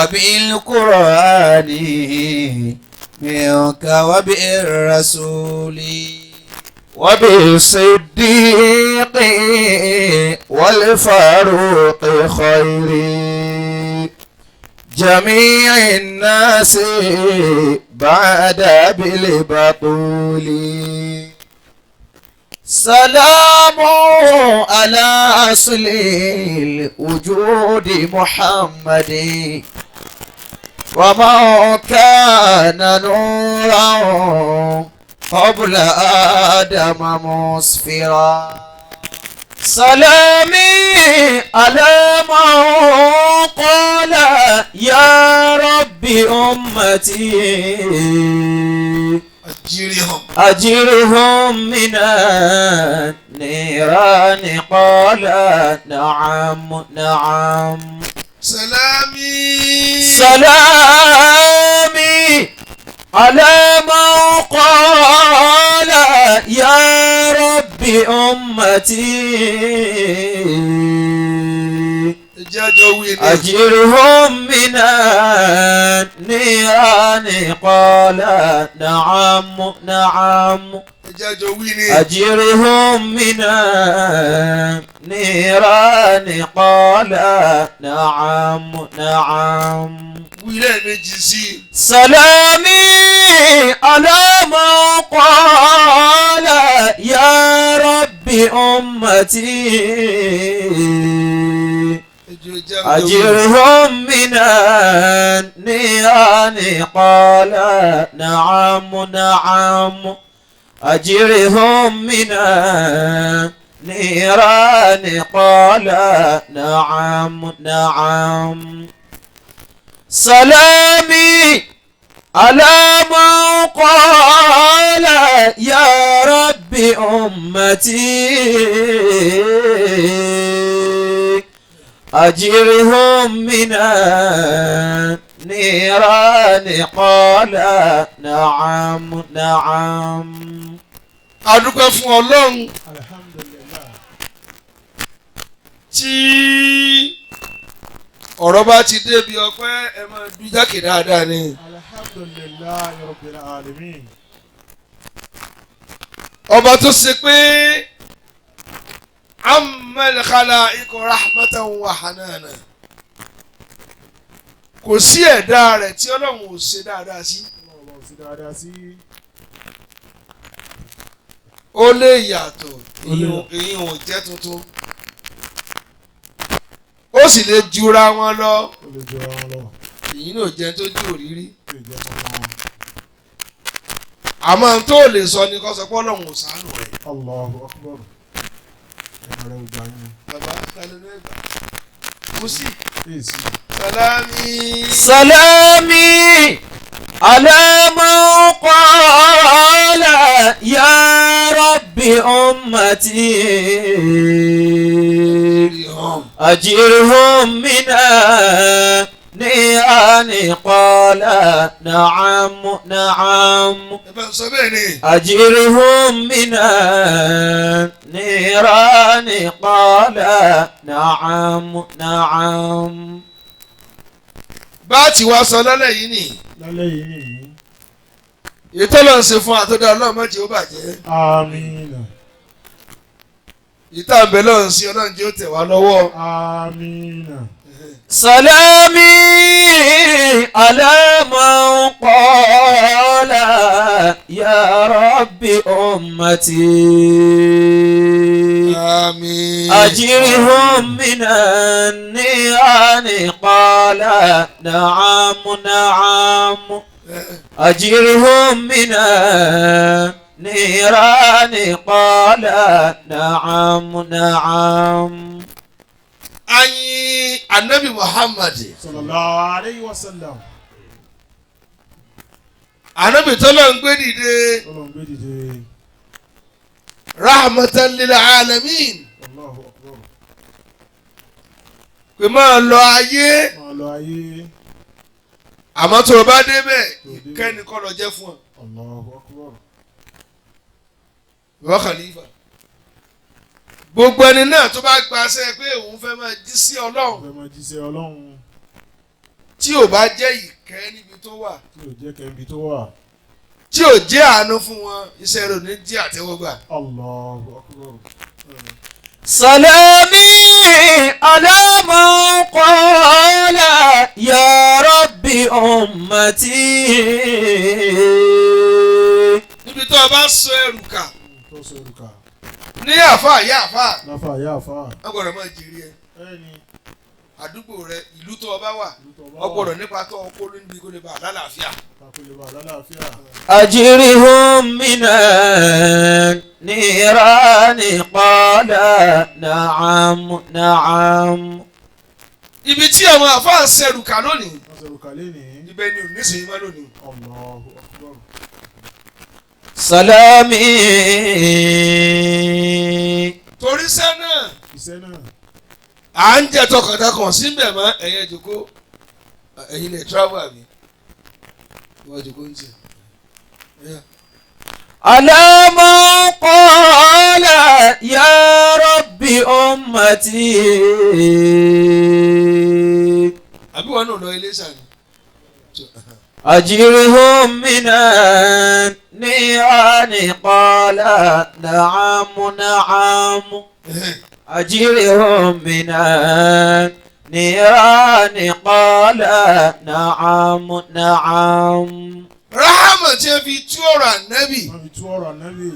وبالقرآن منك وبالرسول وبالصديق والفاروق خير جميع الناس بعد بالبطول سلام على أصل الوجود محمد ومن كان نورا قبل آدم مسفرا سلامي على من قال يا رب أمتي أجرهم أجرهم من النيران قال نعم نعم سلامي سلامي على من قال يا رب أمتي أجرهم من النيران قال نعم نعم أجرهم من النيران قال نعم نعم سلامي على من قال يا رب أمتي أجرهم من النيران قال نعم نعم أجرهم من النيران قال نعم نعم سلامي على من قال يا رب أمتي أجرهم من النيران قال نعم نعم. A dúpẹ́ fún Ọlọ́run tí ọ̀rọ̀ bá ti débi ọpẹ́ ẹ máa dún jákè dáadáa ni. Alhamdulillahi Rabbil Alamin. Ọba tó ṣe pé ammal khalaiqu rahmatan wa hanana, kò sí ẹ̀dá rẹ̀ tí Ọlọ́run ò ṣe dáadáa sí. Ó lè yàtọ̀, èyí ò jẹ́ tuntun, ó sì lè jura wọn lọ, èyí náà jẹ́ tó ju òrírí. Àmọ́ tó lè sọ ni kó sọ pé Ọlọ́run ò ṣàánú rẹ̀. Allahu Akbar. Bàbá lálẹ́ ló ẹgbàá kò sí. Salami. Salami ala man qala ya rabbi ummati ajirhum min ni'ani qala na'am na'am ajirhum min nirani qala na'am na'am. Bá a ti wá sọ lálẹ́ yìí nì. Lálẹ́ yìí nìyí. Ètò Ọlọ́run ṣe fún àtọ́dá Ọlọ́run má jẹ́ ó bàjẹ́. Àmín. Ìta àbẹ̀ lọ́run sí Ọlọ́run jẹ́ ó tẹ̀ wá lọ́wọ́. Àmín. Salami ala man qala ya rabbi ummati. Àmín. Ajirhum minan nirani qala na'am na'am. Ajirhum minan nirani qala na'am na'am. Ayin Anabi Muhammad sallallahu alayhi wa sallam. Anabi tọ́lọ̀ ń gbé dìde. Tọ́lọ̀ ń gbé dìde. Rahmatan lil alamin. Allahu akbar. Pé máa lọ ayé. Máa lọ ayé. Àmọ́ tó o bá débẹ̀ ìkẹ́ni kọ́ lọ jẹ́ fún ọ. Allahu akbar. Ìwọ Khalifa. Gbogbo ẹni náà tó bá gbaṣẹ́ pé òun fẹ́ máa jí sí Ọlọ́run. Fẹ́ máa jí sí Ọlọ́run. Tí ò bá jẹ́ ìkẹ́ níbi tó wà, Tí ò jẹ́ kẹ́bi tó wà. tí ò jẹ́ àánú fún wọn, iṣẹ́ rẹ̀ ò ní jẹ́ àtẹ́wọ́gbà. Allahu akbar. سلامي على من قال يا رب أمتي. Níbi tó o bá sọ ẹrù kà Tó sọ ẹrù kà. Ní àfa ìyá àfa, Láfa ìyá àfa. wọ́n gbọ́dọ̀ máa jèrè ẹ. Bẹ́ẹ̀ni. Àdúgbò rẹ, ìlú tó o bá wà, Ìlú tó bá wọ́n wà. gbọ́dọ̀ nípa tó o kó níbi kó lè bá a lálàáfíà. Kakó lè bá lálàáfíà. أجرهم من النيران قال نعم نعم. Ibi tí àwọn àfa ń sẹrù kà lónìí, Wọ́n sọ ẹrù kà lénìí. ibẹ̀ ni ò ní sèyí má lónìí. Allahu akbar. سلامي Torí iṣẹ́ náà, Iṣẹ́ náà. à ń jẹ tọkàntọkàn síbẹ̀ mọ́. Ẹ̀yin ẹ̀jọ̀kọ́, ẹ̀yin lè travel àbí ìwọ ẹ̀jọ̀kọ́ ń jẹ. على من قال يا رب أمتي. Àbí wọn náà lọ ilé sàn. أجرهم من النيران قال نعم نعم. أجرهم من النيران قال نعم نعم. Rahama tí ẹ fi tú ọ̀rọ̀ ànábì, Wọ́n fi tú ọ̀rọ̀ ànábì.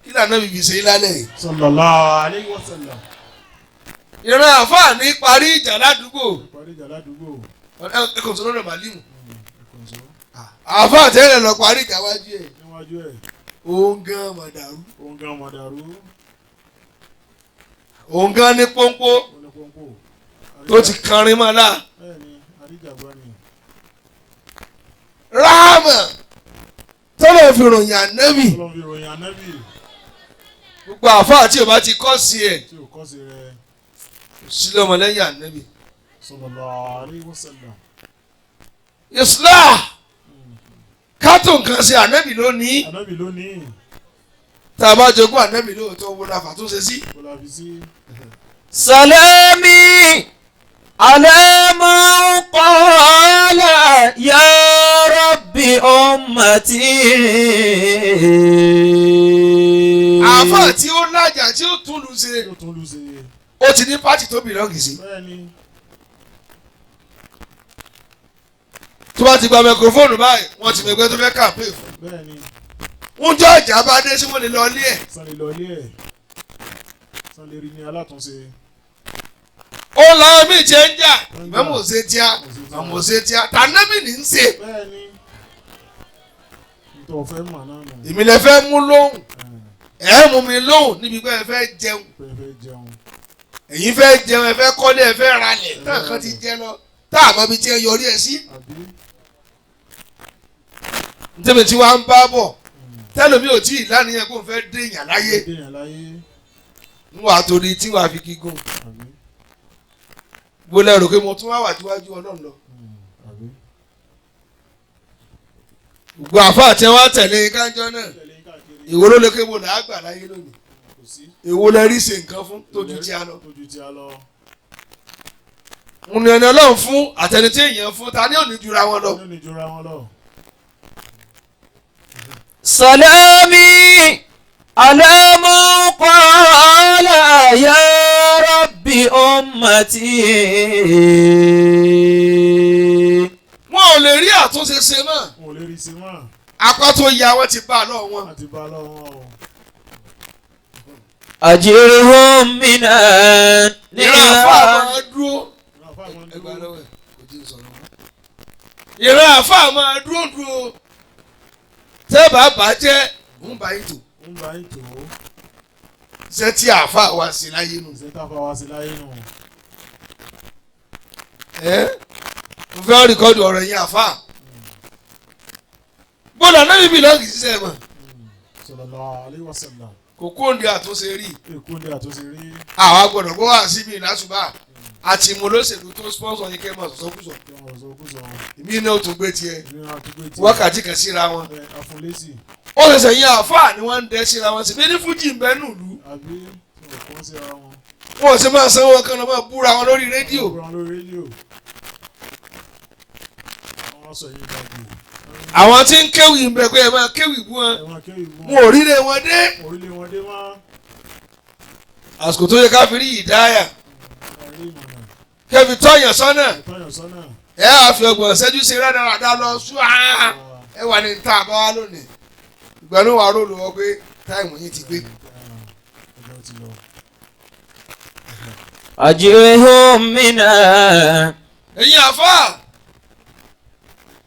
Kí lànà bìbí ṣe lálẹ́ yìí? Sallallahu alayhi wa sallam. Ìran àfáà ní parí ìjà ládùúgbò. Parí ìjà ládùúgbò. Ẹ kò sọ lọ́dọ̀ màlímù. Ẹ̀kọ́sọ́. Àfáà tẹ́lẹ̀ lọ parí ìjà wájú ẹ̀. Níwájú ẹ̀. Òun gan mọ̀dàrú. Òun gan mọ̀dàrú. Òun gan ní pọ́npọ́ Ó ní pọ́npọ́. tó ti kanrin mọ́ la. Bẹ́ẹ̀ni, àríjàgbá ni. Rahama tọ́lọ̀ fi ròyìn ànábì. Ọlọ́run fi ròyìn ànábì. Gbogbo àfáà tí o bá ti kọ́ sí ẹ̀, Tí ò kọ́ sí rẹ̀. sí lọ́mọlẹ́yìn ànábì. Sallallahu alayhi wa sallam. Islah kátó nǹkan ṣe, ànábì lónìí. Ànábì lónìí. Tá a bá jogún ànábì lóòótọ́, owó la fà tó ṣe sí. Kó la fi sí. سلامي على من قال يا رب أمتي. Àáfàá tí ó lájà tí ó tún lu ṣe, Tí ó tún lù ṣe. ó ti ní party tó belong sí. Bẹ́ẹ̀ni. Tó bá ti gba microphone báyìí, wọ́n ti mẹgbẹ́ tó fẹ́ campaign fún. Bẹ́ẹ̀ni. Ń jọ ìjà bá dé sí, wọ́n lè lọ ilé ẹ̀. Sanni lọ ilé ẹ̀. Sanni rí ní alátúnṣe. Ó làwọn míì jẹ́ ń jà, ìmọ̀mù ò ṣe tíá, ìmọ̀mù ò ṣe tíá, tànàbì ní ń ṣe. Bẹ́ẹ̀ni. Nítorí ọ̀fẹ́ mọ̀ náà nù. Èmi lè fẹ́ mú lóhùn, ẹ̀ mú mi lóhùn níbi pé ẹ fẹ́ jẹun. Pé ẹ fẹ́ jẹun. Ẹ̀yin fẹ́ jẹun, ẹ fẹ́ kọ́lé, ẹ fẹ́ ralẹ̀, táà kan ti jẹ lọ, tá àmọ́ ibi tí ẹ yọrí ẹ sí. Àbí? Ntẹ́mi tí wàá ń bá bọ̀, tẹ́lómi ò tí ì lánìyàn kó n fẹ́ déèyàn láyé. Déèyàn láyé. Ń wà torí tí wàá fi gígùn. Àbí? Bó lẹ́rù pé mo tún wá wà tíwájú Ọlọ́run lọ. Àbí? Gbogbo àfáà tí wọ́n tẹ̀lé kánjọ́ náà, Tẹ̀lé káàkiri. èwo ló lè ké mo là á gbà láyé lónìí? Kò sí. Èwo lẹ rí ṣe nǹkan fún tójú tí a lọ? Tójú tí a lọ. Mo ní ẹni Ọlọ́run fún àtẹni tí èèyàn fún, ta ni ò ní jura wọn lọ? Ní ò ní jura wọn lọ. سلامي على من قال يا رب أمتي. Wọn ò lè rí àtúnṣe ṣe mọ́. Wọn ò lè rí sí mọ́. Apá tó ya wọn ti bá a lọ wọn. Wọ́n ti bá a lọ́wọ́ wọn o. أجرهم من Ìran àfáà النيران máa dúró. Ìran àfáà máa ń Ẹgbàá dúró. lọ́wọ́ ẹ̀ kò tí ì sọ̀rọ̀ mọ́. Ìran àfáà máa dúró dúró. Tẹ́ bá jẹ́ ń bá yín tò. Ń bá yín tò ó. Iṣẹ́ tí àfáà wa ṣe láyé nù. Iṣẹ́ tá a fa wá sí láyé nù. Ẹ́ mo fẹ́ record ọ̀rọ̀ yín àfáà. Gbọ́dọ̀ náà bíbí lọ́ọ̀gì ṣiṣẹ́ mọ̀. Sallallahu alaihi wasallam. Kò kóńdé àtúnṣe rí. Èkó ni àtúnṣe rí. Àwa gbọ́dọ̀ gbọ́ wá síbi ìlàsùbà. Àti mo lóṣèlú tó sponsor yín kẹ́ mọ̀ sọ̀sọ́kùsọ̀. Kí wọ́n sọ kú sọ. Èmi náà tó gbé tiẹ̀. Ìlú náà tó gbé tiẹ̀. Wákàtí kan síra wọn. Ẹ afúnlésì. Ó ṣẹ̀ṣẹ̀ yín àfáà ni wọ́n ń dẹ́ síra wọn sí. Bí ní fújì ń bẹ́ nùlú. Àbí tí wọ́n kọ́ síra wọn. Wọn ò sì máa sanwó kan lọ máa búra wọn lórí rédíò. Wọ́n lórí rédíò. Wọ́n sọ yín dàgbò. Àwọn tí ń kéwì ń bẹ pé ẹ máa kéwì bú wọn. Ẹ̀wọ̀n kéwì mú. Wọn ò ríre wọn dé. Orílẹ̀ wọn dé mọ́. Àsìkò tó yẹ ká fi rí ìdáyà. Ẹ̀rí ìmọ̀nà. Kẹ́fi tọ́yàn sọ́nà. Ìtọ́yàn sọ́nà. Ẹ á fi ọgbọ̀n ṣẹ́jú ṣe rádaràda lọ sú àá. Ẹ wà ní ta àbá wa lónìí. Ìgbà ló wà róòlù wọ pé táìmù yín ti gbé. Ọjọ́ ti lọ. أجرهم منا Ẹ̀yin àfáà,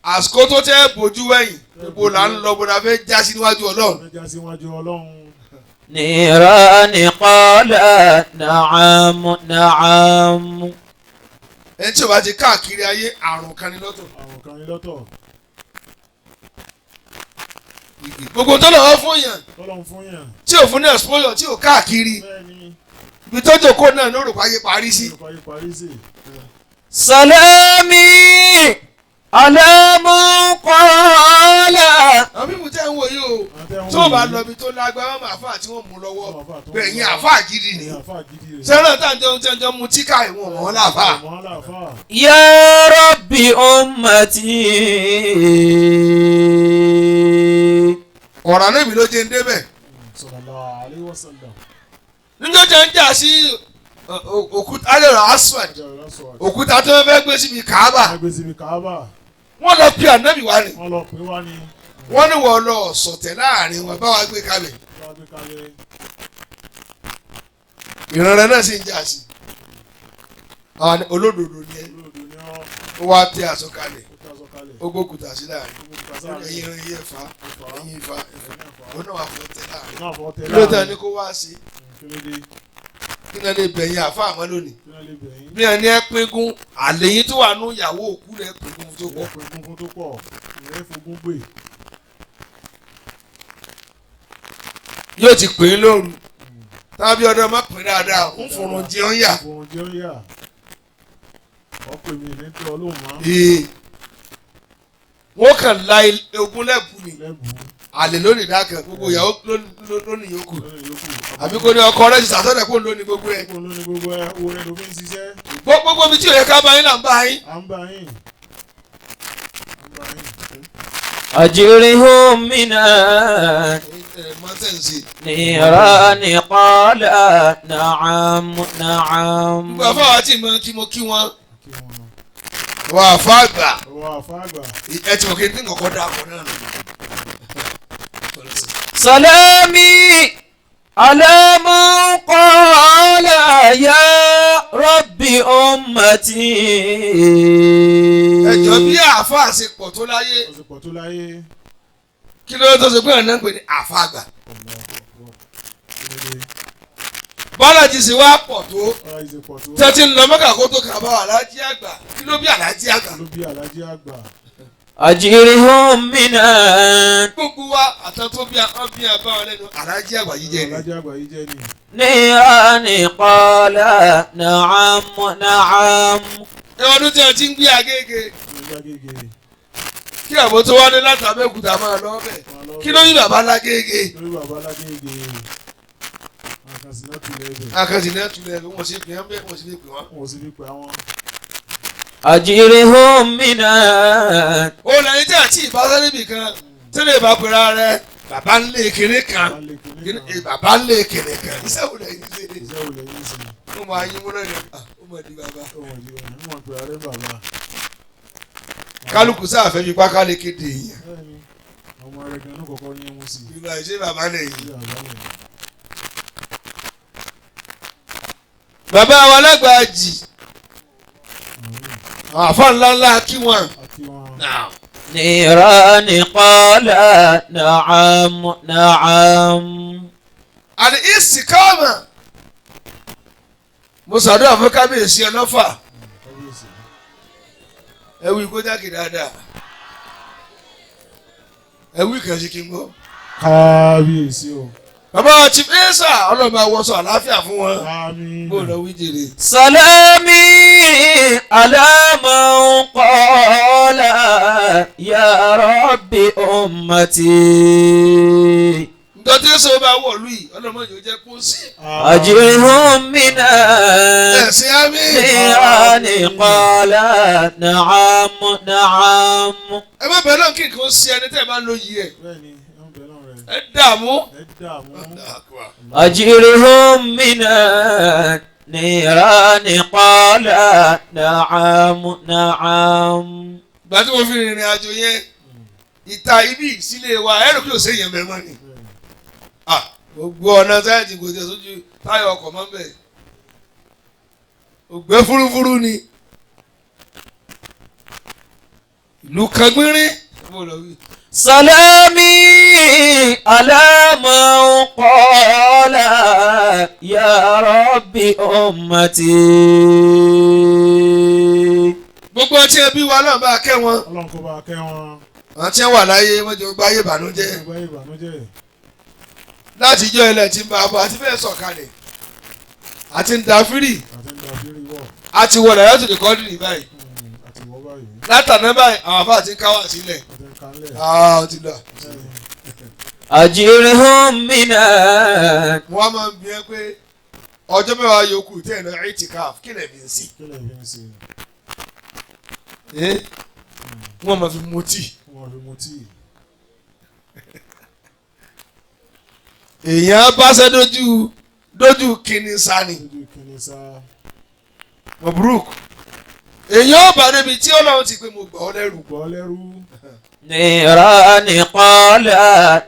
àsìkò tó tẹ́ bójú wẹ̀yìn gbogbo là ń lọ bó la fẹ́ já sí níwájú Ọlọ́run. Ọjọ́ já síwájú Ọlọ́run. نيران قال نعم نعم Ẹni tí o bá ti káàkiri ayé àrùn kan ní lọ́tọ̀. Àrùn kan ní lọ́tọ̀. Gbogbo tó lọ́wọ́ fún yàn Tọ́lọ́run fún yàn. tí ò fún ní exposure tí ò káàkiri Bẹ́ẹ̀ ni. ibi tó jòkó náà ló rò páyé parí sí. Olùkọ́ yìí parí sí. سلامي على من قال Àwọn mímu tẹ́ ń wò yìí o Àwọn tẹ́ ń tí wọ́n bá wò yìí, lọ ibi tó lágbára wọn àfáà tí wọ́n mú lọ́wọ́ àwọn àfáà tó ń pé ẹ̀yin lọ. àfáà gidi ni. Ẹ̀yin àfáà gidi rè. Sẹ́ràn tá à ń jẹun tí ń jẹun mu tíkà ìwọ̀n wọn láàfáà. Mọ̀ wọ́n láàfáà. يا رب أمتي Ọ̀rọ̀ àná mi ló jẹ́ ń débẹ̀. Sallallahu alaihi wasallam. Níjọ́ jẹ́ ń jà sí òkúta alẹ́rọ̀ aswad Ọjọ́ ìrọ̀sọ̀ àti. òkúta tí wọ́n fẹ́ gbé síbi Kàábà Wọ́n gbé síbi Kàábà. wọ́n lọ pe ànábì wá ni Wọ́n lọ pè wá ní. wọ́n ní wọ́n lọ sọ̀tẹ̀ láàrin wọn bá wa gbé kalẹ̀ Wọ́n gbé kalẹ̀. ìran rẹ náà sì ń jà sí àwọn ni olódodo ni ẹ Olóòdù ni ọ́. ó wá tẹ aṣọ kalẹ̀ Ó tẹ́ aṣọ kalẹ̀. ó gbókùtà sí láàrin Ó gbókùtà sáàrin. ẹ̀yin ìran yìí ẹ̀fà Ẹ̀fà. ẹ̀yin ìfà ẹ̀fà Ẹ̀yin ẹ̀fà. òun náà wà fún tẹ láàrin Náà fọ́ tẹ kí ló tẹ láàrin. ní kó wá sí Kí ló dé? kí náà lè bẹ̀yìn àfa àmọ́ lónìí Kí ló lè bẹ̀yìn? bí ẹni ẹ pínkún àlè yín tó wà nú ìyàwó òkú rẹ pínkún tó pọ̀ Ìyẹn pé gúngún tó pọ̀. Ìyẹn fogún gbè. Yóò ti pè é lóru tàbí ọdọ má pè dáadáa ń fòrùn jẹun yà. Òun jẹun yà. Ọ̀pẹ̀ mi ní tẹ́ ọlọ́run mọ́. Ee. Wọ́n kàn la ogún lẹ́bù ni Lẹ́bùú. àlè lónìí dákan gbogbo ìyàwó lónìí yòókù Lónìí yòókù. àbí kò ní ọkọ rẹ̀ sísàtọ̀dẹ̀ kó lónìí gbogbo ẹ̀. Kó lónìí gbogbo ẹ̀ owó rẹ̀ ló fi ń ṣiṣẹ́. Gbogbo ibi tí ò yẹ ká bá yín là ń bá yín. À ń bá yín. À ń bá yín. أجرهم منا Ẹ mọ́tẹ́ǹsì. نيران قال نعم نعم Gbogbo àfáwà tí mo kí mo kí wọn. Kí wọn. Wọ́n àfa àgbà Ọwọ́ àfáà àgbà. ẹ ti mọ̀ kí n ní kọ̀kọ́ dà pọ̀ náà nù. سلامي على من قال يا رب أمتي Ẹ jọ bí àáfàá ṣe pọ̀ tó láyé Ó sì pọ̀ tó láyé. kí ló tó ṣe pé ọ̀nà ń pè ní àáfàá àgbà. Allahu Akbar. Kí ló dé? Bọ́lá ti ṣe wá pọ̀ tó Ọlá yìí ṣe pọ̀ tó. tẹ́tí ń lọ mọ́kà kó tó kà bá alájí àgbà kí ló bí alájí àgbà. Ló bí Alájí àgbà. أجرهم منا Gbogbo wa àtàn tó bí a bí a bá wọn lẹ́nu alájí àgbà yìí jẹ́ ni. Alájí àgbà yìí jẹ́ ni. نيران قال نعم نعم Ẹ ọdún tí a ti ń gbé Agége Ní Agége. kí àbò tó wá dé láti Abẹ́òkúta máa lọ bẹ̀ Máa lọ kí ló yí bàbá lágége. Lórí bàbá Lágége. Àkànṣe náà tilẹ̀ ibẹ̀. Akẹ́sì náà tulẹ̀ wọ́n sì pè wọ́n bẹ́ẹ̀ wọ́n sì fi pè wọ́n. Wọ́n sì fi pè àwọn. أجرهم منا Ó lẹ́yìn tí àti ìbáṣẹ́ níbì kan tí lè bá pera rẹ bàbá ń lé kiri kan Bá lè kíní kan. bàbá ń lé kiri kan iṣẹ́ wo lẹ́yìn ṣe é. Iṣẹ́ wo lẹ́yìn sí? Ó máa yín múlẹ̀ ní ó máa di bàbá. Ó wọ̀n yìí wọ̀n wọ́n pè ààrẹ bàbá. Kálukú sáà fẹ́ fi pákáleke dè èèyàn. Bẹ́ẹ̀ni, ọmọ rẹ̀ gan-an kọ̀ọ̀kan yín mú sí i. Ìgbà ìṣe bàbá lẹ́yìn. Ilé àbá yẹn. Bàbá wa lágbàájì àwọn àfa ńlá ńlá kí wọn. Àti wọn. نيران قال نعم نعم Àní ìsìkáàmà mo ṣàdúrà fún kábíyèsí ọlọ́fà Kábíyèsí. ẹ wí kó jákè dáadáa ẹ wí kàn sí kí n gbọ́. Kábíyèsí o. Bàbá wa Chief Esa ọlọ́mọ àwọ̀sọ àlàáfíà fún wọn. Àmín. Bó lọ wí jèrè. سلامي على من قال يا رب أمتي. Ǹjọ́ tí èso bá wọ̀lú yìí ọlọ́mọdé jẹ́ kó sí. أجرهم من Ẹ̀sìn àmì. النيران قال نعم نعم. Ẹ má bẹ̀rẹ̀ náà kí nǹkan sí ẹni tẹ́ ẹ bá ń lo yìí ẹ̀. Bẹ́ẹ̀ni, ẹ ń bẹ lọ́rùn rẹ̀. Ẹ dààmú. Ẹ dààmú. أجرهم من النيران قال نعم نعم. Ìgbà tí mo fi rìnrìn àjò yẹn ìta ibi ìsílẹ̀ wa ẹ̀rọ kí o ṣe yẹn bẹ́ẹ̀ mọ́ ni. Gbogbo ọ̀nà sáyẹ̀tì kò tẹ̀ sójú táyà ọkọ̀ mọ́ bẹ́ẹ̀. Ògbẹ́ fúrúfúrú ni. Ìlú kan gbínrín. سلامي على من قال يا رب أمتي. Gbogbo ọtí ẹbí wa náà bá kẹ́ wọn. Ọlọ́run kó bá kẹ́ wọn. Àwọn tí wọ́n wà láyé wọ́n jọ gbáyé ìbànújẹ́. Ẹgbẹ́ ìbànújẹ́. Láti ijọ́ ilẹ̀ tí ń bá a bọ̀ àti fẹ́ẹ́ sọ̀kalẹ̀ àti ń da fírì Àti ń da fírí wọ̀. àti wọlé láti lè kọ́ dìrì báyìí Àti wọ́ báyìí. látàná báyìí àwọn afá àti ń káwá sílẹ̀ Àti ń kalẹ̀. ó ti lọ. أجرهم من Wọ́n máa ń bi ẹ́ pé ọjọ́ mẹ́wàá yòókù tẹ̀ lọ itikaf kí lè fi ń sìn. Kí lè fi ń ṣe? Wọ́n máa fi mutí. Wọ́n fi mutí. Èèyàn bá ṣe dójú dójú kìnìún sani Lójú kìíní sá. Mabruk. Èèyàn ó bá débi tí Ọlọ́run ti pé mo gbà ọ́ lẹ́rù. Gbọ́ lẹ́rú. النيران قال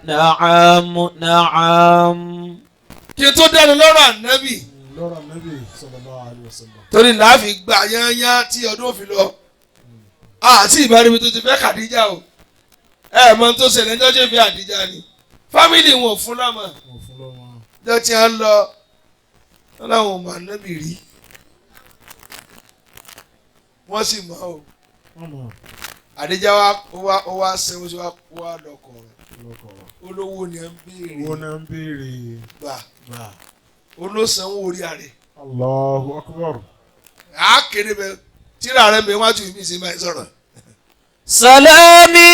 نعم نعم. Kí n tó dáni lọ́rọ̀ ànábì. Lọ́rọ̀ Nábì sallallahu alaihi wasallam. Torí láàfin gbà yányá tí ọdún òfin lọ. Àti ìbáraẹni tó ti fẹ́ Kàdíjà o. Ẹ mọ tó ṣẹlẹ̀ ní ọjọ́ ìfẹ́ Àdíjà ni. Fámìlì wọn ò fún lọ́mọ. Wọ́n fún lọ́mọ. Ọjọ́ tí wọ́n lọ, wọ́n láwọn ò mọ ànábì rí. Wọ́n sì mọ̀ o. Wọ́n mọ̀ Àdíjà wa ó wá sẹ́wọ́n sí wa wá lọkọ̀ rẹ̀. lọ́kọ̀. Olówó ni ẹ ń béèrè Owó náà ń béèrè gbà. gbà. Olósanwó orí àrẹ. Allahu akbar. À á kéré bẹ tíra rẹ bẹ wájú mi sí máa sọ̀rọ̀. سلامي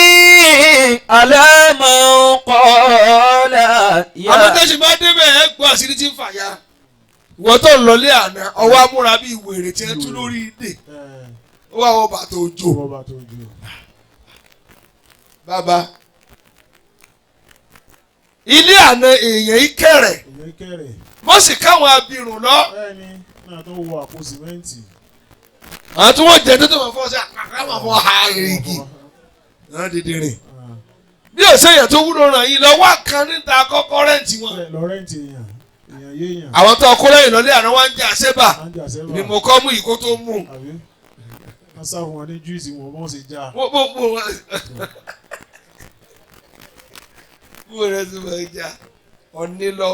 على من قال Àwọn يا tó ṣe máa débẹ̀ ẹ gbọ́ àṣírí tí ń fà ya. Ìwọ tó ń lọlé àná ọwọ́ amúra bíi wèrè tí ẹ tú lórí ìdè. Ó wá wọ bàtà òjò. Owó bá tó jù. Bàbá. Ilé àná èèyàn ìkẹrẹ̀. Èyàn kẹrẹ̀. Wọ́n sì káwọn abirùn lọ. Bẹ́ẹ̀ni náà tó wọ àpò sìmẹ́ǹtì. Àwọn tí wọ́n jẹ tó tó máa fọ́ sí àkàkà máa fọ́ ha èrìgì. Náà dìde rìn. Bí òṣèyàn tó wúlò ràn yín lọ wá kan níta kọ́kọ́ rẹ́ǹtì wọn. Lọ́rẹ́ǹtì èèyàn èèyàn yéèyàn. Àwọn tó kó lẹ́yìn lọlé àná wá ń jẹ àṣẹ́bà. À ń jà sẹ́wà. Ni mo kọ́ mú ìkó tó mú. Àbí? Wọ́n sá fún wọn ní júìsì wọn bọ́n ṣe já. Mo mo mo mo rẹ ti mọ ìjà ọ̀ní lọ.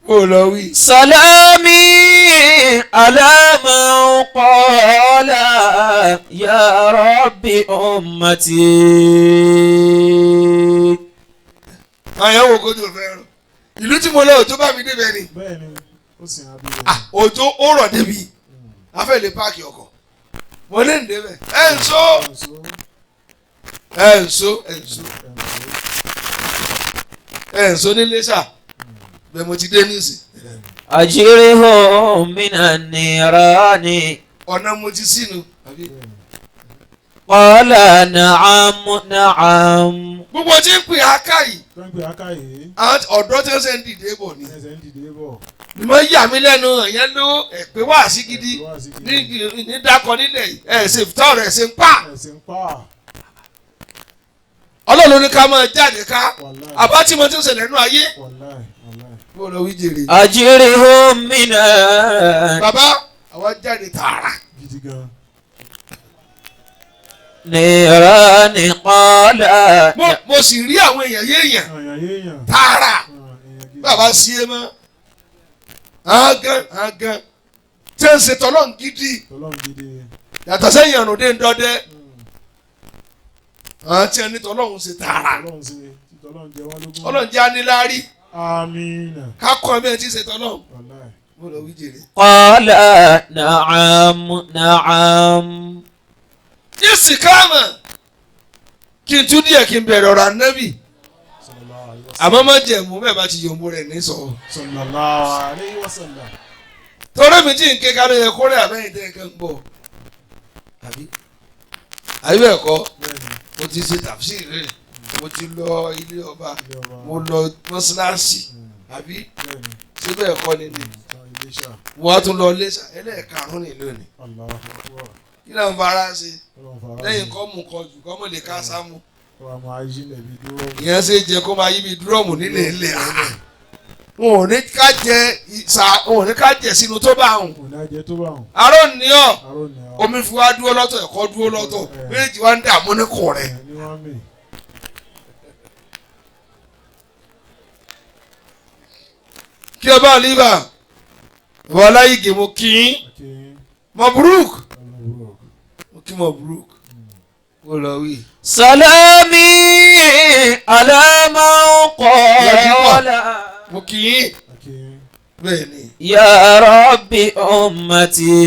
Mo lọ wí. سلامي على من قال يا رب أمتي. Àyẹ̀wò kò tó fẹ́ rọ. Ìlú tí mo lọ òjò bá mi débẹ̀ ni. Bẹ́ẹ̀ni ó sì hàn bí rẹ̀. Òjò ó rọ̀ débi. Afẹ́ lè páàkì ọkọ̀. Mo ní ìdébẹ̀. Ẹ ń so. Ẹ̀ǹso Ẹ ń so. Ẹ ń so. ẹ̀ǹso. Ẹ ń so nílé sà. Bẹ́ẹ̀ mo ti dé nísìn. أجرهم من النيران Ọ̀nà mo ti sínú. Bẹ́ẹ̀ni. قال نعم نعم. Gbogbo tí ń pè áká yìí. Tó ń pè ákàyè Àwọn ọ̀dọ́ tí wọ́n ṣe ń dìde bọ̀ ni. ẹsẹ̀ ń dìde bọ̀. Mo yà mí lẹ́nu ẹ̀yẹn ló ẹ̀pẹ́ wá sí gidi Ẹ̀pẹ́ wá sí gidi. ní dákọ nílẹ̀ yìí ẹ̀ ṣe tọ́ rẹ̀ ṣe ń pa. Ẹ̀sìn ń pa. Ọlọ́run ní ká máa jáde ká Wàláì. àbá tí mo ti ń ṣẹlẹ̀ nínú ayé. Wàláì wàláì. Bó lọ wí jèrè. أجرهم من Bàbá àwa jáde tààrà. Gidi gan. النيران قال Mo sì rí àwọn èèyàn yéèyàn Èèyàn yéèyàn. tààrà. Èèyàn gidi. Bàbá sí é mọ́. Àgán àgán tí ń ṣe tọ́lọ́ gidi Tọ́lọ́run gidi. yàtọ̀ sẹ́yìn àrùn dé ń dọ́dẹ́. Àwọn tí ẹni tọ́lọ́hún ṣe tààrà. Tọ́lọ́run ṣe tọ́lọ́run jẹ wọ́n lógún. Ọlọ́run jẹ́ aníláárí Amina. ká kọ́ ẹ̀mí ẹ̀ tí ń ṣe tọ́lọ́hún. Wàláì. Mo lọ wí jèrè. قال نعم نعم. Ìsìkámà Kí n tún díẹ̀ kí n bẹ̀rẹ̀ ọ̀rọ̀ ànábì. Sallallahu alaihi wasallam. Àmọ́ má jẹ̀mú bẹ́ẹ̀ bá ti yòǹbo rẹ̀ ní sọ. Sallallahu alaihi wasallam. Torí mi tí n ké káró yẹ kórè àbẹ́yìn tẹ́ nǹkan gbọ́. Àbí? Àbí bẹ́ẹ̀ kọ́? Bẹ́ẹ̀ni. Mo ti ṣe tàfsírì rẹ̀. Mo ti lọ ilé ọba. Ilé ọba. Mo lọ mọ́ṣáláṣí. Àbí? Bẹ́ẹ̀ni. Ṣé bẹ́ẹ̀ kọ́ ni ni? Iléṣà. Mo wá tún lọ Iléṣà ẹlẹ́ẹ̀karùn-ún ní lónìí. Allahu akbar. Kí ló ń fara ṣe? Ọlọ́run fara Lẹ́yìn sí. kọ́ mú kọ jù kọ́ mọ̀ lè ká sámú. Wọ́n á máa yí lẹ̀bi dúró. Ìyẹn ṣe jẹ kó máa yí bí dúrọ́ọ̀mù nílé ilé. Wọn ò ní ká jẹ ìsà, wọn ò ní ká jẹ sínú tó bá hùn. Kò ní ajẹ tó bá hùn. Aró ní ọ, Aró ni ọ. omi fi wá dúró lọ́tọ̀, ẹ̀kọ́ dúró lọ́tọ̀, méjì wá ń dààmú ní kùn rẹ̀. Ẹ̀ ní wọ́n mì. Kí ọba àlíbà, ìwọ aláyìgè mo kí yín. Akin. Mabruk. Mabruk. Mo kí Mabruk. Ó lọ wí. سلامي على من قال Mo kí yín. Akin. Bẹ́ẹ̀ ni. يا رب أمتي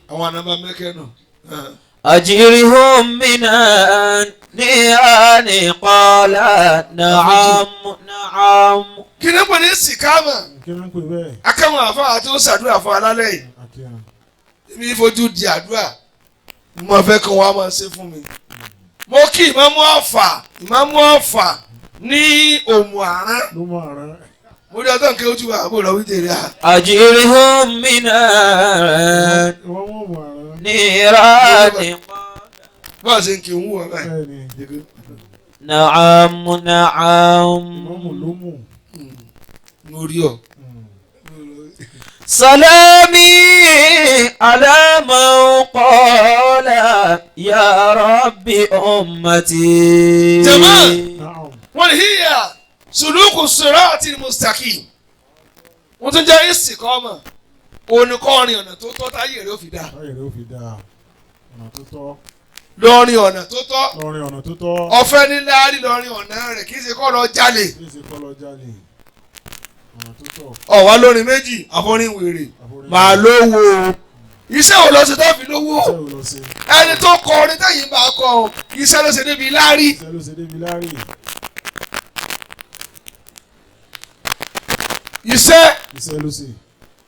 Àwọn ànàbà mẹ́kẹ́ nù. أجرهم من النيران قال نعم نعم. Kí ni pè ní sìkámà? Kí ló ń pè bẹ́ẹ̀? Akẹ́wọ̀n àfáà tí ó ṣàdúrà fún alálẹ̀ yìí. Akin. Èmi fojú di àdúrà. Mo máa fẹ́ kí wọ́n á máa ṣe fún mi. Mo kí ìmáàmù Ọ̀fà, ìmáàmù Ọ̀fà ní Òmù Àrán. Ló mọ àrán. Mo rí ọjọ́ nǹkan ojú wa àbò lọ wí jèrè à. أجرهم من Wọ́n mọ̀ mọ̀ àrán. النيران Báwo ṣe ń kí n wú ọ báyìí? Bẹ́ẹ̀ni. نعم نعم. Ìmọ̀mù ló mú. Mo rí ọ. سلامي على من قال يا رب أمتي. جمال. Naam. Wọ́n ní híyà sùlùkù sirati mustaqim. Wọ́n tún jẹ́ ìsìnkọ́mọ̀. Oníkọ́rin ọ̀nà tó tọ́ táyé rẹ̀ ó fi dáa. Táyé rẹ̀ ó fi dáa. Ọ̀nà tó tọ́. Lọ́rin ọ̀nà tó tọ́. Lọ́rin ọ̀nà tó tọ́. Ọ̀fẹ́ ní láárí lọ́rin ọ̀nà rẹ̀ kì í ṣe kọ́ lọ jalè. Kí ṣe kọ́ lọ jalè. Ọ̀nà tó tọ́. Ọ̀wá lórin méjì àforin wèrè. Àforíjì. Màá lówó. Iṣẹ́ wo lọ ṣe tó fi lówó? Iṣẹ́ wo lọ ṣe? Ẹni tó kọ orin tẹ̀yìn bá kọ ọ, iṣẹ́ ló ṣe débi láárí. Iṣẹ́ ló ṣe débi láàrí. Iṣẹ́ Iṣẹ́ ló ṣe.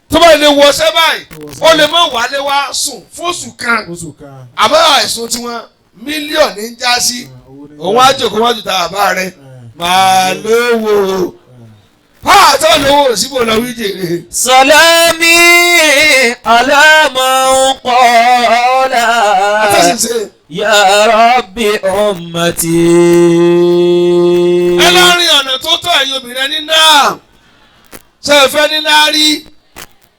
tó bá lè wọṣẹ́ báyìí, Tó wọṣẹ́. ó lè má wálé wá sùn fóṣù kan. Oṣù kan. Àmọ́ àìsùn tiwọn mílíọ̀nù ń já sí. Owó ní. Òun á jòkó wájú ta bàbá rẹ̀. Ẹ̀, Màá lówó. ẹ̀. Pàtó lówó síbò lọ wí jèrè. سلامي على من قال Àtẹ̀síṣe. يا رب أمتي. Ẹ lọ́rin ọ̀nà tó tọ́ ẹ̀yin obìnrin ẹni náà. Ṣé ẹ fẹ́ ní láárí?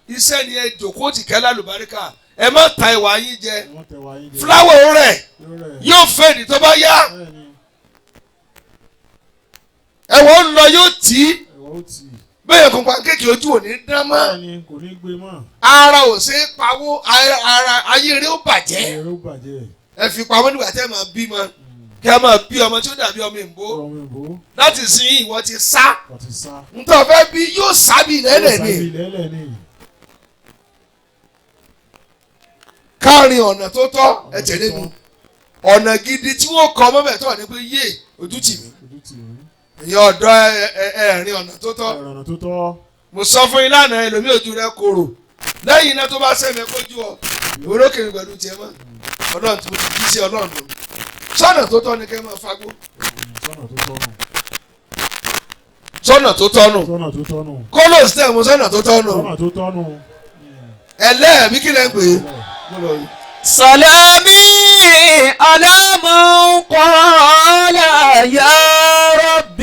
Iṣẹ́ ni ẹ jòkó tì kẹ́ lálùbáríkà. Ẹ má ta ìwà yín jẹ. Wọ́n tẹ wá yín jẹ. Fúláwọ̀ rẹ̀ Yóò rẹ̀. yóò fẹ́ ní tó bá yá. Bẹ́ẹ̀ni. Ẹ̀wọ̀n ń lọ yóò tì í. Ẹ̀wọ̀ ó tì í. Bẹ́ẹ̀ kò pa kéèkì ojú ò ní dán mọ́. Bẹ́ẹ̀ni kò ní gbé mọ́. Ara ò ṣe é pawó, ara ayé rẹ̀ ó bàjẹ́. Ẹ̀rọ bàjẹ́. Ẹ fi pamọ́ nígbà tẹ́ ẹ máa bímọ. Kí ẹ máa bí ọmọ tí ó dàbí ọmọ ìbò. Ọmọ ìbò. Láti sin ìwọ ti sá. Wọ́n ti sá. Ntọ́ fẹ́ bí yóò sá bí lẹ́lẹ̀ ni. Yóò sá bí lẹ́lẹ̀ ni. Káàrin ọ̀nà tó tọ́ ẹ tẹ̀lé mi. Ọ̀nà gidi tí wọ́n kọ́ mọ́bẹ̀ tó wà ní pé yé ojú tì mí. Ojú tì mí. Ìyẹn ọ̀dọ́ ẹ̀rín ọ̀nà tó tọ́. Ẹ̀rọ ọ̀nà tó tọ́. Mo sọ fún yín lánàá ẹlòmíì ojú rẹ korò. Lẹ́yìn iná tó bá sẹ́mi kójú ọ, ìwúrókè mi pẹ̀lú tiẹ̀ mọ́. Ọlọ́run tí mo ti jí sí Ọlọ́run lò. Sọ́nà tó tọ́ ni kẹ́ máa fagbó. Sọ́nà tó tọ́ nù. Sọ́nà tó tọ́ nù. Sọ́nà tó tọ́ nù. Kóló stem sọ́nà tó tọ́ nù. Sọ́nà tó tọ́ nù. Ẹlẹ́ẹ̀mí kí lẹ́ ń pè é. سلامي على من قال يا رب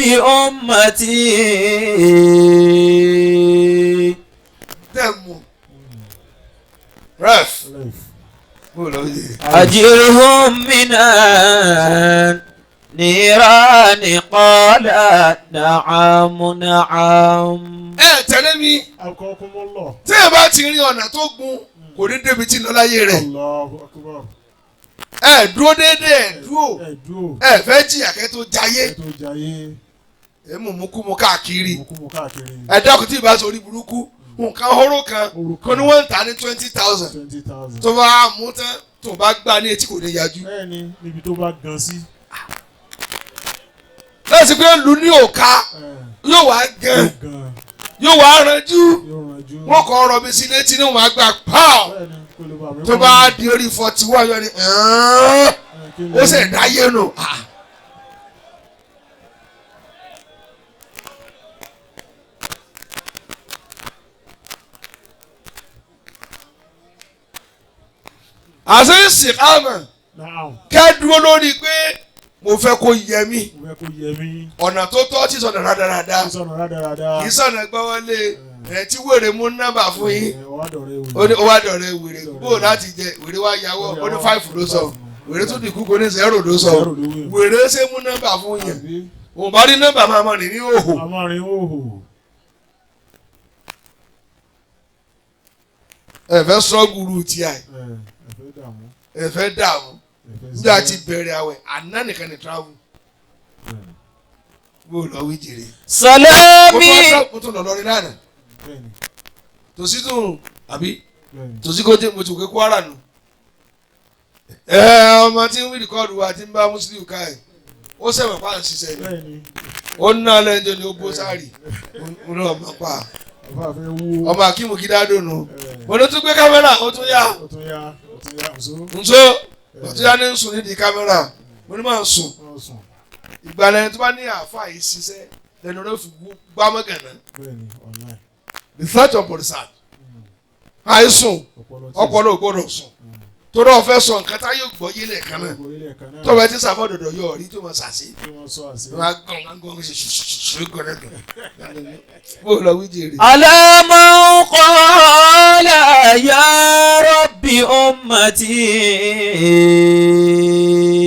أمتي. Tẹ̀ mú. Ref. Life. Bó lọ yẹ. أجرهم من النيران قال نعم نعم. Ẹ tẹ̀lé mi. Akọkúnmọ́lọ̀. Tí ẹ bá ti rí ọ̀nà tó gun kò ní débi tí ń lọ láyé rẹ̀. Allahu akbar. Ẹ dúró déédéé ẹ dúró. Ẹ dúró. Ẹ fẹ́ jìyà kẹ́ tó jayé. Ẹ tó jayé. Ẹ mú mú kú mu káàkiri. Mú káàkiri. Ẹ dákun tí ì bá sọ orí burúkú. Nǹkan hóró kan Hóró kò ní wọ́n ń tà ní 20,000. 20,000. Tó bá mú tán Tó o bá gbá ní etí kò ní yájú. Bẹ́ẹ̀ni, níbi tó bá gan sí. Láti pé lu ní òka yóò wá gan, Gan. yóò wá ranjú. Yóò ranjú. Wọ́n kọ́ ọ̀rọ̀ mi sí létí ní wọ́n á gbà pàù. Bẹ́ẹ̀ni, kó lè bá mi Tó bá di orí 41 yọ ni kí lè ó sì dáyé nù. Àṣẹ ìsìkámà Naam. kẹ́ dúró lórí pé mo fẹ́ kó yẹ mí. Mo fẹ́ kó yẹ mí. Ọ̀nà tó tọ́ tí sọ̀nà rádaràda. Kí sọ̀nà rádaràda. Kì í sọ̀nà gbọ́wọ́lé ẹ̀ tí wèrè mú nọ́mbà fún yín. Ẹ, wá dọ̀rẹ́ wèrè. Ó ní ó wá dọ̀rẹ́ wèrè bó láti jẹ wèrè wá yàwọ́ ó ní 5 ló sọ wèrè tún dìkú kò ní 0 ló sọ Zero ló wí. wèrè ṣe mú nọ́mbà fún yẹn Àbí? òun bá rí nọ́mbà máa mọ̀ ní ní òhò. A máa rin òhò. Ẹ fẹ́ sọ́gùrù tí a Ẹ ẹ fẹ́ dààmú. ẹ fẹ́ dààmú Ẹ fẹ́ nígbà ṣiṣẹ́. tí bẹ̀rẹ̀ àwẹ̀ àná nìkan ní travel Bẹ́ẹ̀ni. bó lọ wí jèrè. سلامي Mo tún lọ lọrin lánàá Bẹ́ẹ̀ni. tòsí tún àbí Bẹ́ẹ̀ni. tòsí kó dé mo ti wò pé Kwara nù. Ẹ ọmọ tí ń wí rìkọ́ọ̀dù wa ti ń bá Muslim ká ẹ̀ ó sẹ̀wọ̀n pa à ń ṣiṣẹ́ ni. Bẹ́ẹ̀ni. Ó ń ná lẹ́jọ́ ni ó bó sáré ó lọ ọmọ pa Bàbá fẹ́ wú. ọmọ akíwù kí dáadọ́ nù. Ẹ, Mo ní tún gbé kámẹ́rà ó tún yá Ó tún yá. Ó tún yá. Nso. nso ó tún yá ní sùn nídìí kámẹ́rà mo ní máa sùn. Wọ́n sùn. Ìgbà lẹni tó bá ní àáfàá yìí ṣiṣẹ́ lẹnu rẹ̀ fi gbámọ́ gànà Bẹ́ẹ̀ni, online. The threat of police àìsùn Ọpọlọ tí. ọpọlọ ò gbọdọ̀ sùn torí ó fẹ́ sọ nǹkan tá yóò gbọ́ yé lẹ́ẹ̀kan náà Gbogbo ilé ẹ̀ka náà. tó bá ti sàfọ́ dọ̀dọ̀ yọ ọ̀rí tó máa sàṣe Tí wọ́n sọ àṣẹ. wọ́n á gàn wọ́n á gàn ṣe ṣùṣùṣù gọ̀rẹ́gàn bó lọ wí jèrè. على من قال يا رب أمتي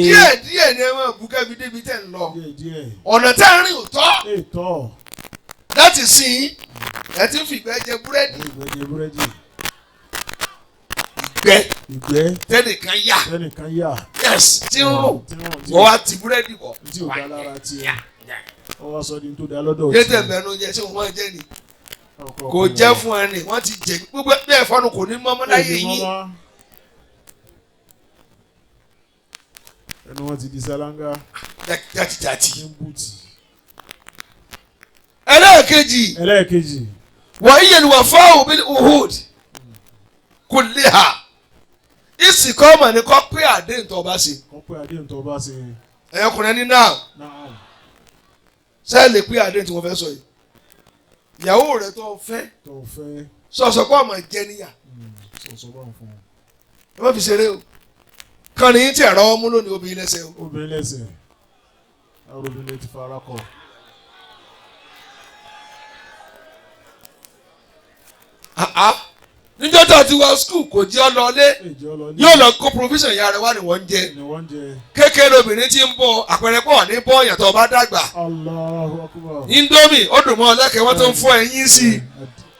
Díẹ̀ díẹ̀ ni ẹ máa bú kẹ́bi débi tẹ̀ ń lọ Díẹ̀ díẹ̀. ọ̀nà tẹ́ ń rìn ò tọ́ Ètò. láti sìn ẹ ti ń fìgbẹ́ jẹ búrẹ́dì Ìgbẹ́ jẹ búrẹ́dì. ìgbẹ́ Ìgbẹ́. tẹ́nìkan yà Tẹ́nìkan yà. Yes, tí ń rùn Tí wọ́n tí wọ́n wá ti búrẹ́dì wọ̀ tí ò dá lára tiẹ̀. Ó wá sọ di tó dá lọ́dọ̀ yé tẹ̀ mẹ́nu jẹ ṣé wọ́n máa jẹ́ ni Ọkọ̀ kò jẹ́ fún ẹ ni wọ́n ti jẹ gbogbo bẹ́ẹ̀ fọ́nù kò ní mọ́mọ́ láyé Èmi yín mọ́mọ́. Ẹnu wọn ti di sálángá jàtìjàtì. ní bùtì. Ẹlẹ́ẹ̀kejì Ẹlẹ́ẹ̀kejì. wà á yẹlu wà fáwọn bí uhud kò lè ha ìsìnkọ́ ọmọ ní kọ́ pé àdéhùn tó bá ṣe. Kọ́ pé àdéhùn tó bá ṣe. Ẹ̀yọkùnrin ní náà Náà. ṣe lè pé àdéhùn tí wọ́n fẹ́ sọ yìí ìyàwó rẹ̀ tó fẹ́ Tó fẹ́. sọ̀sọ̀ pé ọmọ jẹ níyà. Sọ̀sọ̀ bá ń fún un. Ẹ má fi ṣeré o kàn ní tí ẹ̀rọ ọmú lónìí obìnrin lẹ́sẹ̀ o. Obìnrin lẹ́sẹ̀. Àwọn obìnrin ti fara kọ. Níjọ́ tó ti wọ skul kò jẹ́ ọ lọ lé Èjì ọlọ́lé. yóò lọ kó provision ìyá rẹ̀ wá ní wọ́n ń jẹ Ni wọ́n ń jẹ. kékeré obìnrin tí ń bọ̀ àpẹẹrẹ pọ̀ ní bọ́ọ̀yàn tó bá dàgbà. Allahu Akbar. Indomie ó dùn mọ́ ọlẹ́kẹ̀ wọ́n tó ń fọ́ ẹyin sí i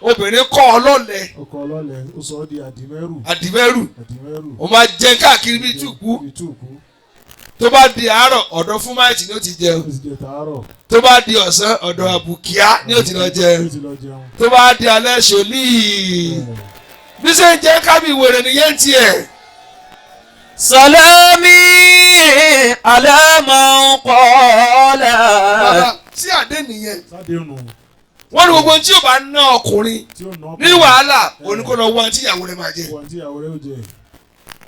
obìnrin kọ́ ọ lọ́lẹ̀. Ọkọ̀ ọlọ́lẹ̀ ó sọ ọ́ di àdìmẹ́rù. Àdìmẹ́rù. Àdìmẹ́rù. Ó máa jẹ káàkiri bíi túkú. Bíi túkú. Tó bá di àárọ̀ ọ̀dọ̀ fún máìtì ni ó ti jẹun. Ó ti jẹ tàárọ̀. Tó bá di ọ̀sán ọ̀dọ̀ àbùkíá ni ó ti lọ jẹun. Ó ti lọ jẹun. Tó bá di alẹ́ ṣòlíì bí ṣe ń jẹ́ kábí wèrè nìyẹn tiẹ̀. سلامي على من قال Bàbá sí àdé nìyẹn Sáde nù. wọ́n ní gbogbo tí yóò bá ná ọkùnrin Tí ó nà ní wàhálà òní kó lọ wá tí ìyàwó rẹ̀ máa jẹ. Wọ́n tí ìyàwó rẹ̀ ó jẹ.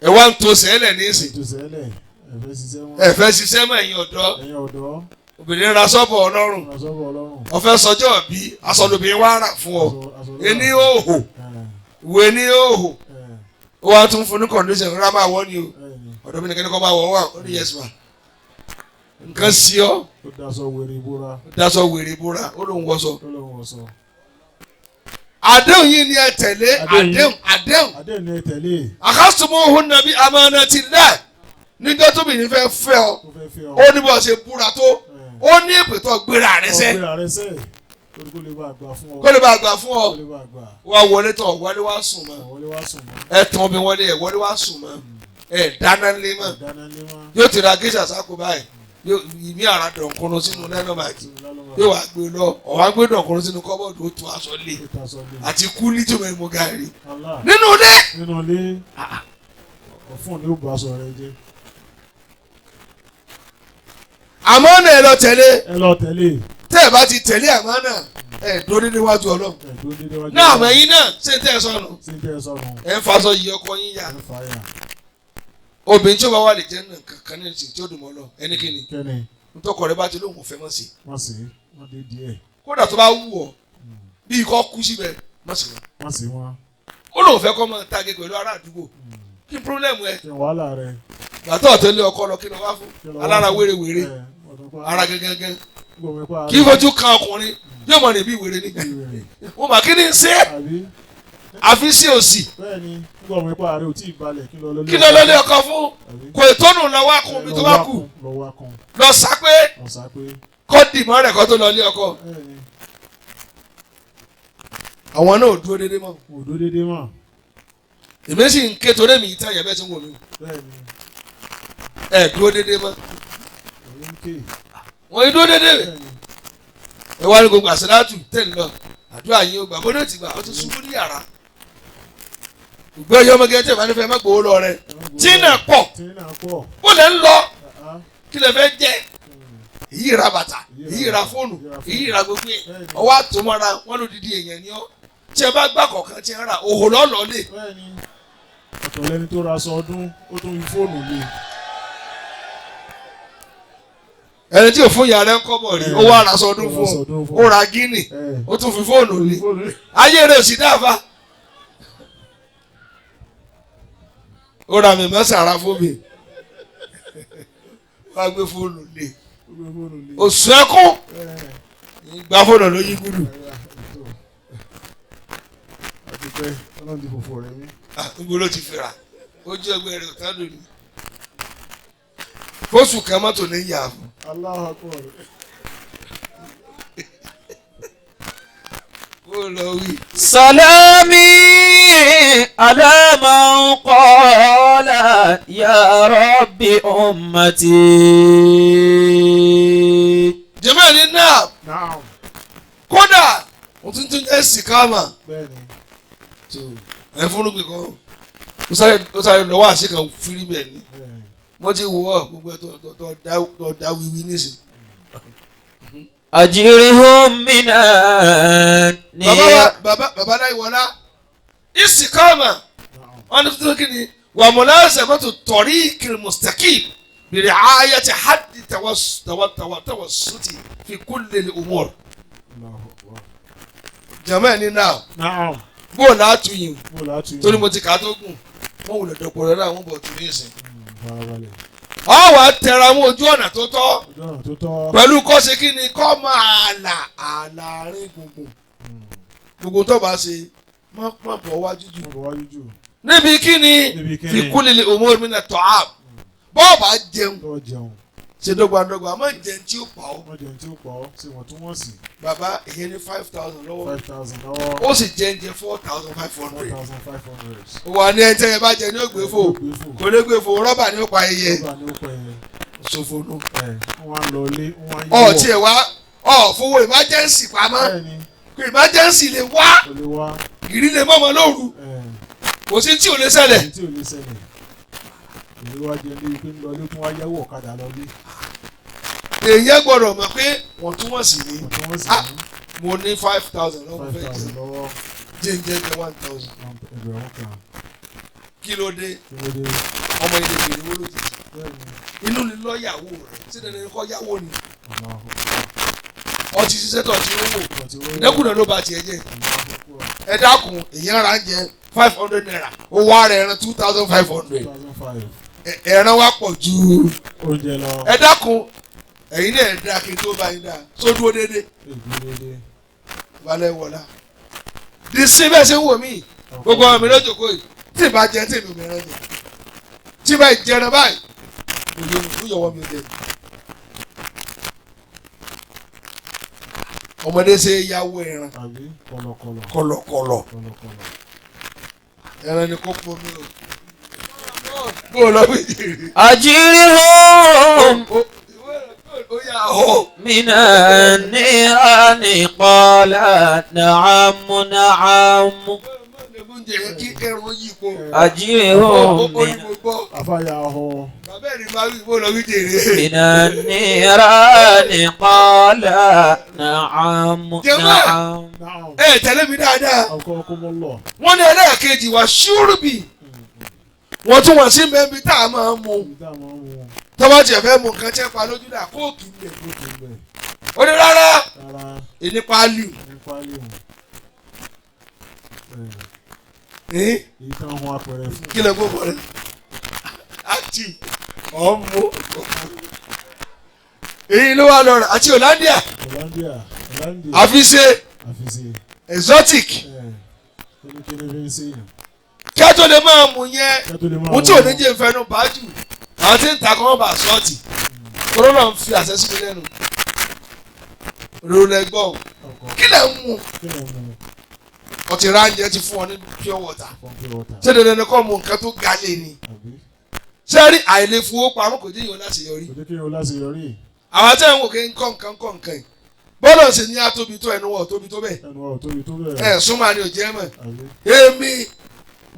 Ẹ wá ń to sẹ́lẹ̀ nísìn. Ètò sẹ́lẹ̀. Ẹ̀fẹ́ ṣiṣẹ́ wọn. Ẹ fẹ́ ṣiṣẹ́ mọ́ ẹ̀yin ọ̀dọ́. Ẹ̀yin ọ̀dọ́. Obìnrin ra sọ́bọ̀ ọlọ́run. Ìrànṣọ́bọ̀ ọlọ́run. Ọ̀fẹ́ sọjọ́ bí aṣọ lóbìnrin wá rà fún ọ. Ení òhò ìwé ní òhò ó wá tún fún ní condition rárá máa wọ́ ni o ọ̀dọ́ mi nìkan ní kọ́ máa wọ̀ wá ó ní yes ma nǹkan sí ọ. Ó daṣọ wèrè ìbora. Ó daṣọ wèrè bóra ó lóun wọṣọ. Ó lóun wọṣọ. Àdéhùn yìí ni ẹ tẹ̀lé àdéhùn àdéhùn. Àdéhùn ni ẹ tẹ̀lé. Àkásùmọ̀ nàbí amánátìlá níjọ́ tóbi ní fẹ́ fẹ́ ọ Ó fẹ́ fẹ́ ọ. ó ní bó ṣe búra tó ó ní èpè tó gbéra rẹ sẹ́. Ó gbéra rẹ sẹ́ torí kó lè bá àgbà fún ọ. Kó lè bá àgbà fún ọ. Kó lè bá àgbà. Wá wọlé tọ̀ wọlé wá sùn mọ́. Wọlé wá sùn mọ́. Ẹ tán mi wọlé ẹ wọlé wá sùn mọ́ ẹ dáná lé mọ́. Dáná lé mọ́. Yóò ti ra géṣà sáko báyìí yóò ìmí àrà dọ̀nkunu sínú lẹ́nu báyìí yóò wá gbé lọ ọ̀wá gbé dọ̀nkunu sínú kọ́bọ̀dù ó tu aṣọ lé Ó taṣọ lé. àti kúlí tó mẹ́rin mú gàrí. Allah. Nínú ilé. Nínú ilé. Ọ̀fun ni ó bu aṣọ rẹ jẹ́. Àmọ́ náà ẹ lọ tẹ̀lé. Ẹ lọ tẹ̀lé. Tẹ́ ẹ bá ti tẹ̀lé àmọ́ náà ẹ dúró níwájú Ọlọ́run. Ẹ dúró dédé wájú. Náà àmọ́ ẹ̀yin náà ṣé tẹ́ ẹ sọnù. Ṣé tẹ́ ẹ sọnù. Ẹ ń faṣọ yìí ọkọ yín yá. Ẹ ń fa yà. Obìnrin tí ó bá wà lè jẹ́ nǹkan kan ní ìsìn tí ó dùn mọ́ lọ ẹni kí ni. Kẹ́ni. Ntọ́kọ rẹ bá ti lóhùn fẹ́ mọ̀ sí. Wọ́n sì wọ́n dé díẹ̀. Kódà tó bá wù ọ́ bí ikọ́ kú síbẹ̀ mọ̀ sí wọn. Wọ́n sì wọ́n. Ó lóun fẹ́ kọ́ máa tage pẹ̀lú ará àdúgbò. Kí n pírọ́blẹ̀mù ẹ. Kí n wàhálà rẹ. Gbàtọ́ ọ̀tẹ́lẹ̀ ọkọ lọ kí lọ wá fún. Alára wérewère. Ara gẹ́gẹ́gẹ́. Kí fojú kan ọkùnrin yóò mọ̀ níbi ìwéré ní. Wọ́n mà kí ni ń ṣe é. Àfi sí òsì. Bẹ́ẹ̀ni, gbọ́ mi pa ààrẹ ò tí ì balẹ̀ kí lọ lọ́lé. Kí lọ lọ́lé ọkọ fún? Kò tónù lọ wá kún mi tó bá kù. Lọ wá kún. Lọ sá pé. Kọ́ dìmọ́ rẹ̀ kọ́ tó lọ lé ọkọ. Àwọn náà ò dúró déédéé mọ́. Ò dúró déédéé mọ́. Èmi sì ń ké torí èmi yìí tàn yẹn bẹ́ẹ̀ tí ń wò mí. Bẹ́ẹ̀ni. Ẹ dúró déédéé mọ́. Èmi ń ké. Wọ́n yìí dúró déédéé. Ẹ wá ní gbogbo àṣàlátù tẹ̀ ń lọ. Àdúrà yín ó gbà bó ní òtí gbà ó ti ṣubú ní yàrá. Ògbé ọyọ́ ọmọge tí ìbá nífẹ̀ẹ́ má gbowó lọ rẹ. Tí náà pọ̀. Ó lẹ́ ń lọ. Kí lè fẹ́ jẹ́? Èyí ra bàtà, èyí ra fóònù, èyí ra gbogbo ẹ̀. Ọwọ́ àtòmọ́ra wọn ló didi èèyàn ni ọ́. Tí ẹ bá gbà kọ̀ọ̀kan tí ẹ rà, òhò lọ́lọ́ lè. Ọ̀tọ̀ lẹni tó ra aṣọ ọdún, ó tún fi fóònù lé. Ẹni tí ò fún ìyá rẹ ń kọ́bọ̀ rí, ó wá ra aṣọ ọdún fún ọ, ó ra gíní, ó tún fi fóònù lé. Ayé rẹ̀ ò sì dáàfa. Ó ra mi mọ́sàrá fún mi. Wá gbé fóònù lé. Oṣù ẹkún. Gba fóònù ló yí gúdù. Níbo ló ti fira? Ojú ẹgbẹ́ rẹ̀ ò tán lónìí. Fóṣù kan mọ́tò ní ìyá fún. Ó lọ wí. Salami ala man qala ya Rabbi ummati. Jẹ́mọ̀ ní náà. Kódà, mo tún tún jẹ́ sìkámà. Ẹ fún olùgbé kan. Ó sáré lọ́wọ́ àṣekàn fírí bẹ́ẹ̀ ni. Wọ́n ti wọ́ gbogbo ẹ̀ tó dá wíwí nísìn. Ajirihum minan ní. Bàbá Láìwọlá ìsìkámà wọn ní tuntun kìíní wà mulazamatu tariqil mustaqim bi ri'ayati haddi tawassuti fi kulli al-umur. Jàmọ́ ẹ̀ ní náà bó o láàtú yìí torí mo ti kà á tó gùn wọ́n wùlẹ̀ dọ̀pọ̀ rẹ̀ náà wọ́n bọ̀ tún ní ìsìn. Ọ wà á tẹra mọ́ ojú ọ̀nà tó tọ́ pẹ̀lú kọ́ ṣe kí ni kọ́ máa là àlàárín gbùngbùn gbogbo tó bá ṣe má bọ̀ wájú jù níbi kí ni fi kulli umur mina ta'am bọ́ọ̀ bá jẹun ṣe dọ́gbadọ́gba má jẹun tí ó pa ọ́. Má jẹun tí ó pa ọ́ ṣe wọ́n tún wọ́n sí. Bàbá ìyẹn ní 5,000 lọ́wọ́ 5,000 lọ́wọ́ ó sì jẹun jẹ 4,500. 4,500. Wà ní ẹni tẹ́ ẹ bá jẹ ní ògbé fò kò lè gbé fò rọ́bà ní ó pa ẹyẹ ṣòfò nù. Ọ̀ tiẹ̀ wá ọ̀ fowó emergency pamọ́ kò emergency lè wá gìrì lè mọ́mọ́ lóru kò sí tí ò lè ṣẹlẹ̀. Èèyàn gbọ́dọ̀ mọ̀ pé wọ́n tún wọ́n sì ní mo ní 5,000 lọ́wọ́ fẹ́ jẹ jẹ́ jẹ́ 1,000 kí ló dé ọmọ ilé ìgbèrè wo ló ti jẹ inú ni lọ́ọ̀yàwó rẹ̀ sí dandan kọ́ yàwó ni ọtí ṣiṣẹ́ tó ti rówó ìdẹ́kùnà ló ba tiẹ̀ jẹ́ ẹ dákun èèyàn ra ń jẹ 500 naira owó ara ẹran 2,500 ẹran wa pọ̀ ju oúnjẹ lọ. Ẹ dákun ẹ̀yin náà dá kí n tó bá yín dá sódúró déédéé balẹ̀ wọ̀lá di sí bẹ́ẹ̀ ṣe ń wò mí gbogbo ọmọ mi lójókòó yìí tí ì bá jẹ tí èmi ò mẹ́ràn jẹ tí ì bá jẹran báyìí òye mi fún ìyọ̀wọ́ mi ò jẹ. Ọmọdé ṣe yàwó ẹran kọ̀lọ̀kọ̀lọ̀ ẹran ni kò pọ̀ mi o bó o lọ fi jèrè. Ajirihum ó yà ó. minan nirani qala na'am na'am. gbóúnjẹ yẹn kí ẹran yí ipò. أجرهم Ó ní mo gbọ́. Àfàyà ọ̀hún. Bàbá ẹ̀ ní bá wí bó lọ wí jèrè. من النيران قال نعم جماعة. نعم Naam. Ẹ tẹ̀lé mi dáadáa. Ọkọ̀ Wọ́n ní ẹlẹ́ẹ̀kejì wá ṣúrùbì. Wọ́n tún wọ́n sí mẹ́bí tá a máa ń mu. Ibi tá a máa ń mu Tọ́wọ́ tiẹ̀ fẹ́ mu nǹkan tí ẹ pa lójú dà kóòkì ń bẹ̀. kóòtù ń bẹ̀. Ó ní rárá Rárá èní páálí. ní pálí hùn. Ẹ̀ Èyí tá a hun apẹ̀rẹ̀ fún. kí lè gbọ́ bọ̀ rẹ̀? Àti ọ̀mú. Èyí ló wà lọ́rọ̀ àti Hollandia Hollandia. Hollandia. àfi ṣe Àfisè. exotic. Kíni fi ń ṣe yàn. Kí á tó lè máa mú yẹn Kí á tó lè máa mo tí ò ní jẹ́ ìfẹ́nu bájú àwọn tí ń ta kọ́ bá sọ́ọ̀tì kòrónà ń fi àṣẹ sí mi lẹ́nu rọlẹ́ gbọ́ Ọkọ̀ kí lẹ̀ ń mu kí lè mú ọtí ránjẹ ti fún ọ ní pure water pọ́ńpì wọ́tà. ṣé dandan ni kò mu nǹkan tó ga lé ni Àbí? ṣé rí àìlèfowópamọ́ kò jẹ́ ìyọ̀n láti yọrí Kò jẹ́ kí n láṣeyọrí. àwọn tí wọn kò kí ń kọ́ nǹkan kọ́ nǹkan yìí bọ́lọ̀ sì ní atóbi tó ẹnu wọ̀ tóbi tó bẹ́ẹ̀ Ẹnu wa ò tóbi tó bẹ̀rẹ̀. ẹ̀ súnmọ́ àní òjẹ́ mọ̀ Àbí? èmi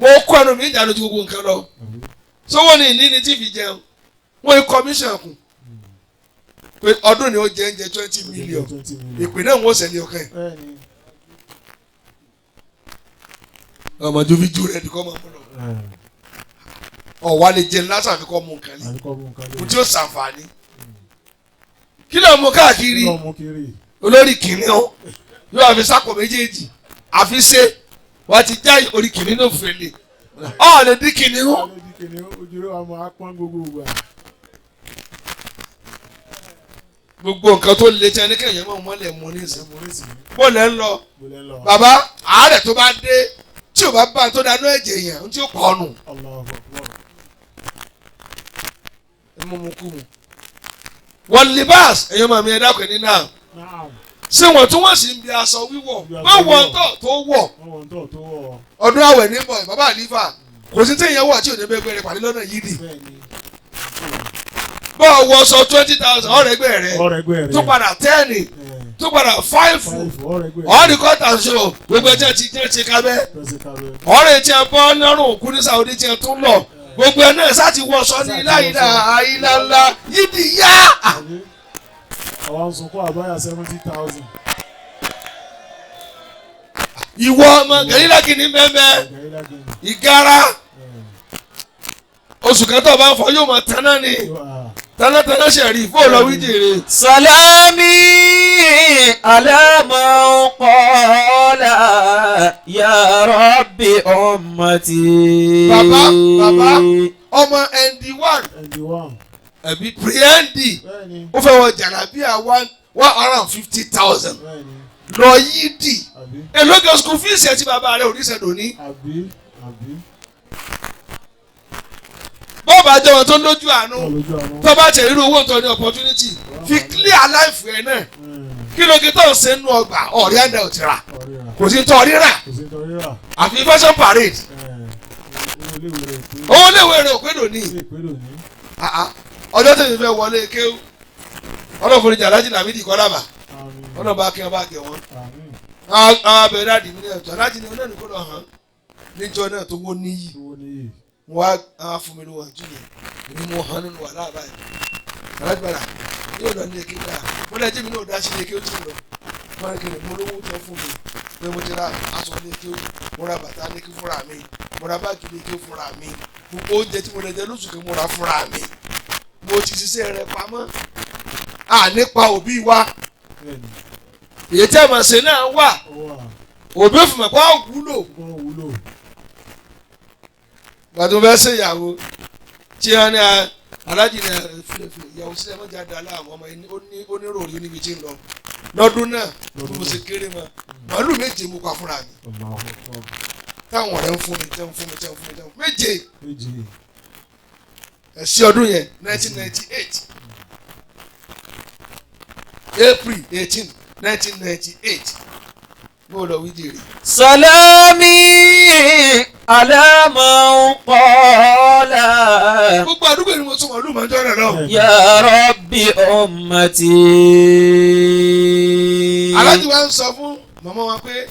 mo kó ẹnu mi ìjà lójú gbogbo nǹkan lọ Àbí? sówó ni ìní ni tí fi jẹun wọ́n yí commission kù pé ọdún ni ó jẹ oúnjẹ 20 million 20 million. ìpè náà wọ́n sẹ̀lẹ̀ ọ̀kẹ́ Bẹ́ẹ̀ni. ọmọ tó fi ju rẹ̀ nìkan máa mú lọ Ẹ̀, ọ̀wá lè jẹun lásán àfi kọ́ mú nǹkan lé Àbí kọ́ mú nǹkan lé. kò tí ó sàǹfààní kí ló mú káàkiri Kí ló mú kiri? olórí kìnìún ó yóò àfi sápò méjèèjì àfi ṣe wọ́n ti já orí kìnìún náà fèlè ọ̀ lè dín kìnìún Alẹ́ di kìnìún ojú rẹ̀ wà máa pọ́n gbogbo ìgbà. Gbogbo nǹkan tó le tí a ní kẹ́yìn mọ́ mọ́lẹ̀ mú nísìnyí Ẹ mú nísìnyí. bó lẹ́ ń lọ. Bó lẹ́ ń lọ. Bàbá àárẹ̀ tó bá dé tí ò bá bá tó dáná ẹ̀jẹ̀ yẹn tí ó pọ̀ nù. Allahu Akbar. Ẹ mú mu kú mu. Wọ́n libas ẹ̀yọ́ màmí ẹ dákun ní náà Naam. ṣé wọ́n tún wọ́n sì ń bi aṣọ wíwọ̀ Bí aṣọ wọ́n wọ wíwọ̀. ọtọ̀ tó wọ̀ Wọ́n wọ́n tọ̀ tó wọ̀. ọdún àwẹ̀ ní bọ̀ bàbá àlífà kò sí téèyàn wọ̀ tí ò ní bẹ́ẹ̀ gbẹrẹ pàdé lọ́nà yìí dì Bẹ́ẹ̀ni. bọ́ọ̀ wọ sọ 20,000 ọ̀rẹ́gbẹ́ rẹ Ọ̀rẹ́gbẹ́ rẹ̀. tó padà 10 tó padà 5 5 ọ̀rẹ́gbẹ́ rẹ̀. ọ̀rẹ́ kọ́tà ṣo gbogbo ẹjẹ́ ti jẹ́ ti kábẹ́ Tẹ̀sí kábẹ́. ọ̀rẹ́ tí a bọ́ lọ́rùn òkú ní Saudi tí a tún lọ gbogbo ẹ̀ náà sá ti wọṣọ ní láyìlá àyíláńlá yídì yá. Àbí? Àwa ń sunkún àbáyà 70,000. Ìwọ ọmọ gẹ̀rílá kìíní mẹ́mẹ́ Ọ̀gá ilé agbẹ̀yìn. ìgara oṣù kan tó bá ń fọ yóò mọ tánná ni tánátáná ṣe rí fóònù lọ wí jèrè. سلامي على من قال يا رب أمتي Bàbá, bàbá. Ọmọ ND one ND one. ẹ̀bí pre-ND Bẹ́ẹ̀ni. ó fẹ́ wọ jàlábíà 150,000 Bẹ́ẹ̀ni. lọ yídì Àbí? èló gan school fees ẹ̀ tí bàbá rẹ̀ ò ní sẹ́dọ̀ ní. Àbí? Àbí? Bọ́ọ̀bù àjọ wọn tó lójú àánú Wọ́n lójú àánú. tó bá tẹ̀ irú owó tó ní opportunity fi clear life ẹ̀ náà kí ló kí tó ń ṣe nínú ọgbà ọ̀rí àndẹ̀ ò ti rà Ọ̀rẹ́ rà. kò sí tó rírà Kò sí nítorí rà. àfi fashion parade Owó iléèwé rẹ̀ pé. Owó léwé rẹ̀ ò pé lónìí. Ilé ìpè lónìí. Ah, ah. Ọjọ́ tèmi fẹ́ wọlé kéwú ọlọ́fun ìjà alájì làmídì kọ́lábà Àmín. ọlọ́ba kí wọ́n bá gẹ̀ wọ́n. Àmín. Àwọn abẹ́rẹ́ àdìmí ní ẹ̀tọ́ alájì ní ọlọ́ọ̀nì kó lọ hàn níjọ náà tó wó níyì Owó níyì. wọ́n á fún mi lówó àjú yẹn èmi mo hàn nínú wàhálà báyìí alájì padà yóò lọ ní èké dáa mo lẹ́jẹ̀ mi náà dá sí ní èké ó ti lọ wọ́n á kiri mo lówó tó fún mi pé mo ti ra aṣọ ní èké mo ra bàtà ní èké fúnra mi mo ra báàgì ní èké fúnra mi gbogbo oúnjẹ tí mo lè jẹ lóṣù kan mo ra fúnra mi mo ti ṣiṣẹ́ rẹ pamọ́ à nípa òbí wa Bẹ́ẹ̀ni. èyí tí a máa ṣe náà wà Ó wà. òbí òfin mọ̀ pé ó wúlò Ó wúlò. gbàtún fẹ́ ṣe ìyàwó tí wọ́n ní alájì ní filẹ̀filẹ̀ ìyàwó sílẹ̀ mọ́jà dá láàmú ọmọ yìí oníròrí níbi tí ń lọ lọ́dún náà bí mo ṣe kéré mọ́ màálù méje mo pa fúnra mi Allahu Akbar. táwọn ọ̀rẹ́ ń fún mi tẹ́ ń fún mi tẹ́ ń fún mi tẹ́ ń fún mi méje Méje. Ẹ̀sìn ọdún yẹn 1998 April 18 1998 bó lọ wí jèrè. سلامي على من قال Gbogbo àdúgbò ni mo tún màálù máa ń jọ́ rẹ̀ lọ. يا رب أمتي Aláàjì wa ń sọ fún màmá wa pé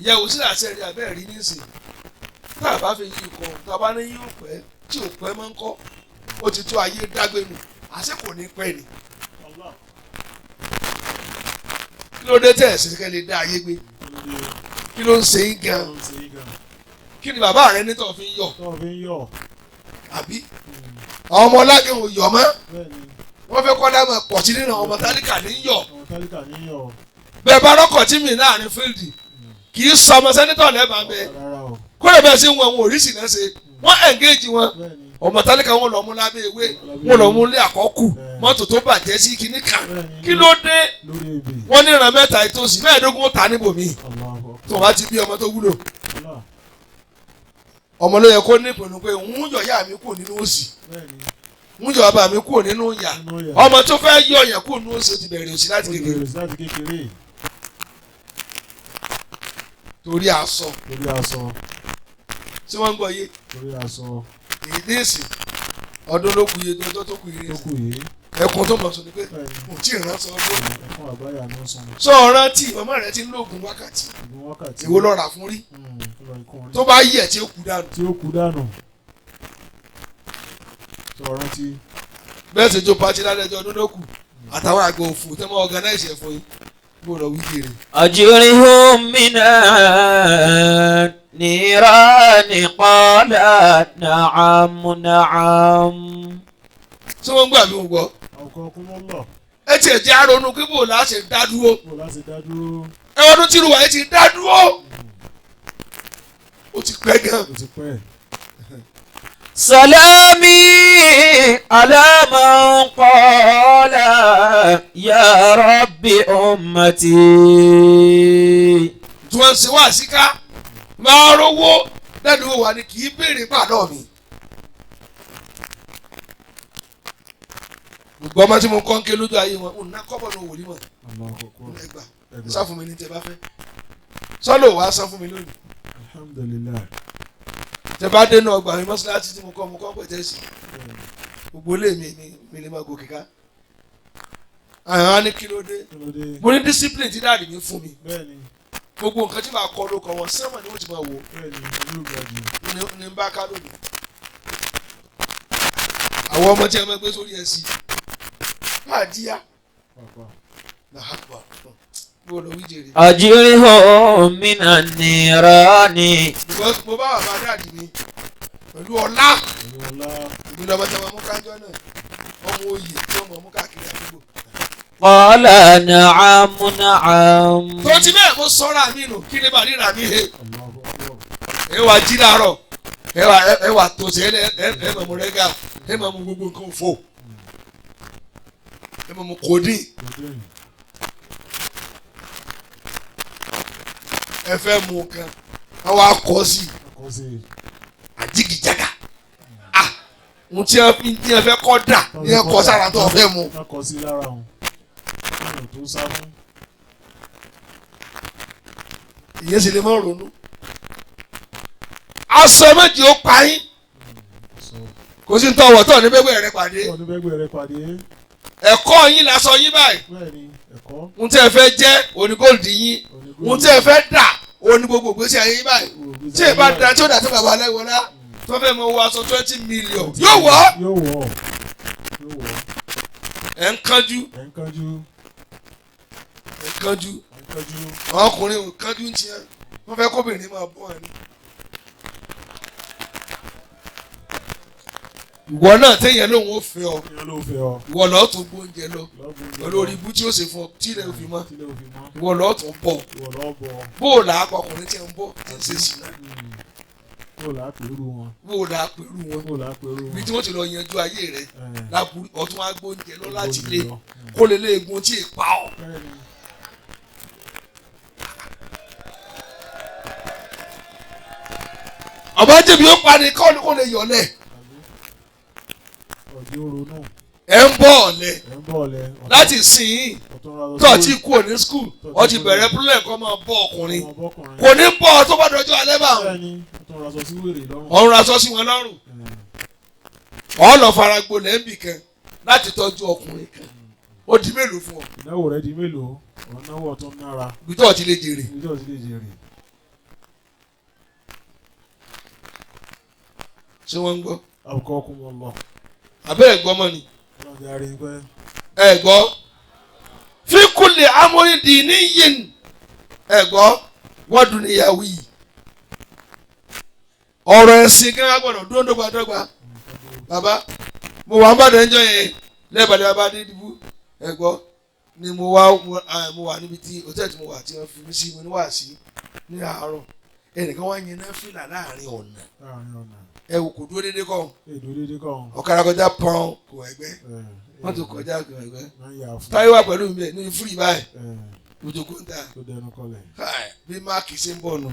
ìyàwó sílẹ̀ àti ẹ̀rí abẹ́ rí nísìn Tá a bá fi yí ikọ̀ tá a bá ní yóò pẹ́ tí ò pẹ́ máa ń kọ́ ó ti tó ayé dágbénu àṣé kò ní pẹ́ ni. Kí ló dé tẹ̀ sí kẹ́ lè dá ayé gbé? Kí ló ń ṣe yín gan? Kí ni bàbá rẹ ní tó fi ń yọ̀? Àbí àwọn ọmọ ọlágẹ̀ ò yọ̀ mọ́? Wọ́n fẹ́ kọ́ dámọ̀ pọ̀ sí nínú ọmọ tálíkà ní yọ̀. Bẹ́ẹ̀ bá rọ́kọ̀ tí mi láàrin fíldì kì í sọ ọmọ sẹ́nitọ̀ lẹ́ẹ̀bà bẹ́ẹ̀ kó lè bẹ́ẹ̀ sí wọn àwọn òrìṣì náà ṣe wọ́n ẹ̀ngéjì wọn ọmọ tálíkà wọn lọ mú lábẹ́ ewé wọn lọ mú lé àkọ́kù mọ́tò tó bàjẹ́ sí kinní kan kí ló dé wọ́n ní ìran mẹ́ta ìtòsí mẹ́ẹ̀ẹ́dógún ta níbòmí tó bá ti bí ọmọ tó wúlò ọmọ ló yẹ kó ní ìpinnu pé ń yọ ìyá mi kúrò nínú òṣì ń yọ bàbá mi kúrò nínú ìyà ọmọ tó fẹ́ yọ yẹn kúrò nínú òṣì ó ti bẹ̀rẹ̀ òṣì láti kékeré torí aṣọ tí wọ́n ń gbọ́ yé èyí ní ìsìn ọdún ló kù iye ọjọ́ tó kù yìí ẹkùn tó mọ̀ sọ ni pé kò tí ì ránṣọ ọdún sọ rántí màmá rẹ ti ń lóògùn wákàtí èwo lọ rà fún rí tó bá yẹ tí ó kú dànù. Bẹ́ẹ̀ sì jó pati lálẹ́jọ́ ọdún ló kù àtàwọn àgbẹ̀ òfò tẹ́ mọ́ organize ẹ̀ fún yín gbọ́dọ̀ wí kiri. أجرهم من النيران قال نعم نعم. Ṣé wọ́n ń gbà mí ò gbọ́? Ẹ tiẹ̀ jẹ́ àrònú kí bò láti dá dúró. Ẹ ọdún tí ìrùwà yìí ti dá dúró. Ó ti pẹ́ gan. سلامي على من قال يا رب أمتي. Tí wọ́n ń ṣe wá síká máa rówó lẹ́nu wà ní kì í béèrè pàdán mi. Gbogbo ọmọ tí mo kọ́ ń ké lójú ayé wọn, òun náà kọ́bọ̀ ní òwòlí mọ̀. Ẹgbà sá fún mi ní tẹ bá fẹ́. Sọ́lọ̀ wàá sá fún mi lónìí. Alhamdulillah. Tẹ bá dénú ọgbà mi mọ́ṣáláṣí tí mo kọ́ pẹ̀tẹ́ sí gbogbo ilé mi mi lè máa gòkè ká. Àwọn á ní kí ló dé? Mo ní discipline tí dáàdì mi fún mi. Gbogbo nǹkan tí màá kọ́ ló kọ́ wọn sẹ́wọ̀n ni wọ́n ti máa wò. Ní n bá ká lónìí. Àwọn ọmọ tí a máa gbé sórí ẹ̀ sí. Máa díyà. أجرهم من النيران. Because mo bá bàbá dáàdì mi pẹ̀lú ọlá ìgbìlẹ̀ ọmọ tí a máa mú kájọ́ náà ọmọ oyè tí wọ́n mọ̀ mú káàkiri àdúgbò. قال نعم نعم. Tó ti bẹ́ẹ̀ mo sọ́ra mi nù kí ni bàrí rà mí he. Ẹ wà jí láàárọ̀ ẹ wà tòṣe ẹ mọ̀ mú rẹ́gà ẹ mọ̀ mú gbogbo nǹkan òfò ẹ mọ̀ mú kòdì. Ẹ fẹ́ mú kan àwọn akọ sí àjìgìjàgà ah ohun tí wọ́n fi tí wọ́n fẹ́ kọ́ dà ní ẹ kọ́ sára tó fẹ́ mu. Ìyẹn sì lè má ronú. Aṣọ méjì ó pa yín kò sí ní tọwọ́ tọ̀ ní bẹ́gbẹ́ rẹ pàdé ẹ̀kọ́ yín lásọ yín báyìí ohun tí ẹ fẹ́ jẹ́ onígóòlù yín ohun tí ẹ fẹ́ dà òní gbogbo ìgbésí ayé yín báyìí tí ẹ bá da tí ó dà tó bàbá aláìwọlá tó fẹ́ mọ wọ aṣọ 20 million yóò wọ̀ ọ́ ẹ̀ ń kánjú ẹ̀ ń kánjú ọkùnrin ò kánjú ń tiẹ̀ wọ́n fẹ́ kóbìnrin máa bọ́ ẹ ní. Ìwọ náà téèyàn lòun ò fẹ́ ọ ìwọ lọ́ọ́ tún gbóúnjẹ lọ pẹ̀lú orí ibú tí ó ṣe fún ọ tí ilẹ̀ òfin mọ́ ìwọ lọ́ọ́ tún bọ̀ bó o là á pa ọkùnrin tí ń bọ̀ tí ń ṣe sí náà bó o là á pẹ̀lú wọn ibi tí wọ́n ti lọ yanjú ayé rẹ láburú ọtún á gbóúnjẹ lọ láti lé kó lè lé egun tí ì pa ọ. Ọba jẹ̀bi ó pa ni kó lè yọ̀lẹ̀ ẹ ń bọ̀ ọ̀lẹ láti sìn ín tó ti kú ní skul ó ti bẹ̀rẹ̀ problem kó máa bọ́ ọkùnrin kò ní bọ́ ọ tó bá dọjọ́ alẹ́ bá wọn ọ̀run aṣọ sí wọn lọ́rùn ọ̀ lọ fara gbolẹ̀ ń bì kan láti tọ́jú ọkùnrin kan ó di mélòó fún ọ. Ìnáwó rẹ di mélòó ọ̀nàwó ọ̀tún nára. Ibi tó ti lè jèrè. Ibi tó ti lè jèrè. Ṣé wọ́n ń gbọ́? Abqakumullah. Àbẹ́ ẹ̀ gbọ́ mọ́ ni. Ọlọ́run jẹ́ àárín pẹ́. Ẹ gbọ́. Fi kulli amrin diniyyin. Ẹ gbọ́. Wọ́n dùn níyàwó yìí. Ọ̀rọ̀ ẹ̀sìn gan gbọ́dọ̀ dúró dọ́gbadọ́gba. Bàbá mo wà ń bàdàn ẹjọ́ yẹn lẹ́bàdàn bàbá ní ìdìbò. Ẹ gbọ́ ni mo wá mo wà níbi tí hòtẹ́ẹ̀lì tí mo wà tí wọ́n fi mí sí mo ní wà sí ní àárọ̀. Ẹnìkan wá yẹn náà fìlà láàrin ọ̀nà. Láàrin ọ̀nà. Ẹ wò kò dúró déédéé kọ́. Èdè dédé kọ́. Ọ̀kadà kọjá pọ́n kò ẹgbẹ́. Mọ́tò kọjá kò ẹgbẹ́. Máa ń yà fún. Táyé wà pẹ̀lú mi ní fúrì báyìí. Òjòkó ń ta. Tó dẹnu kọlẹ̀. Bí máàkì ṣe ń bọ̀ nù.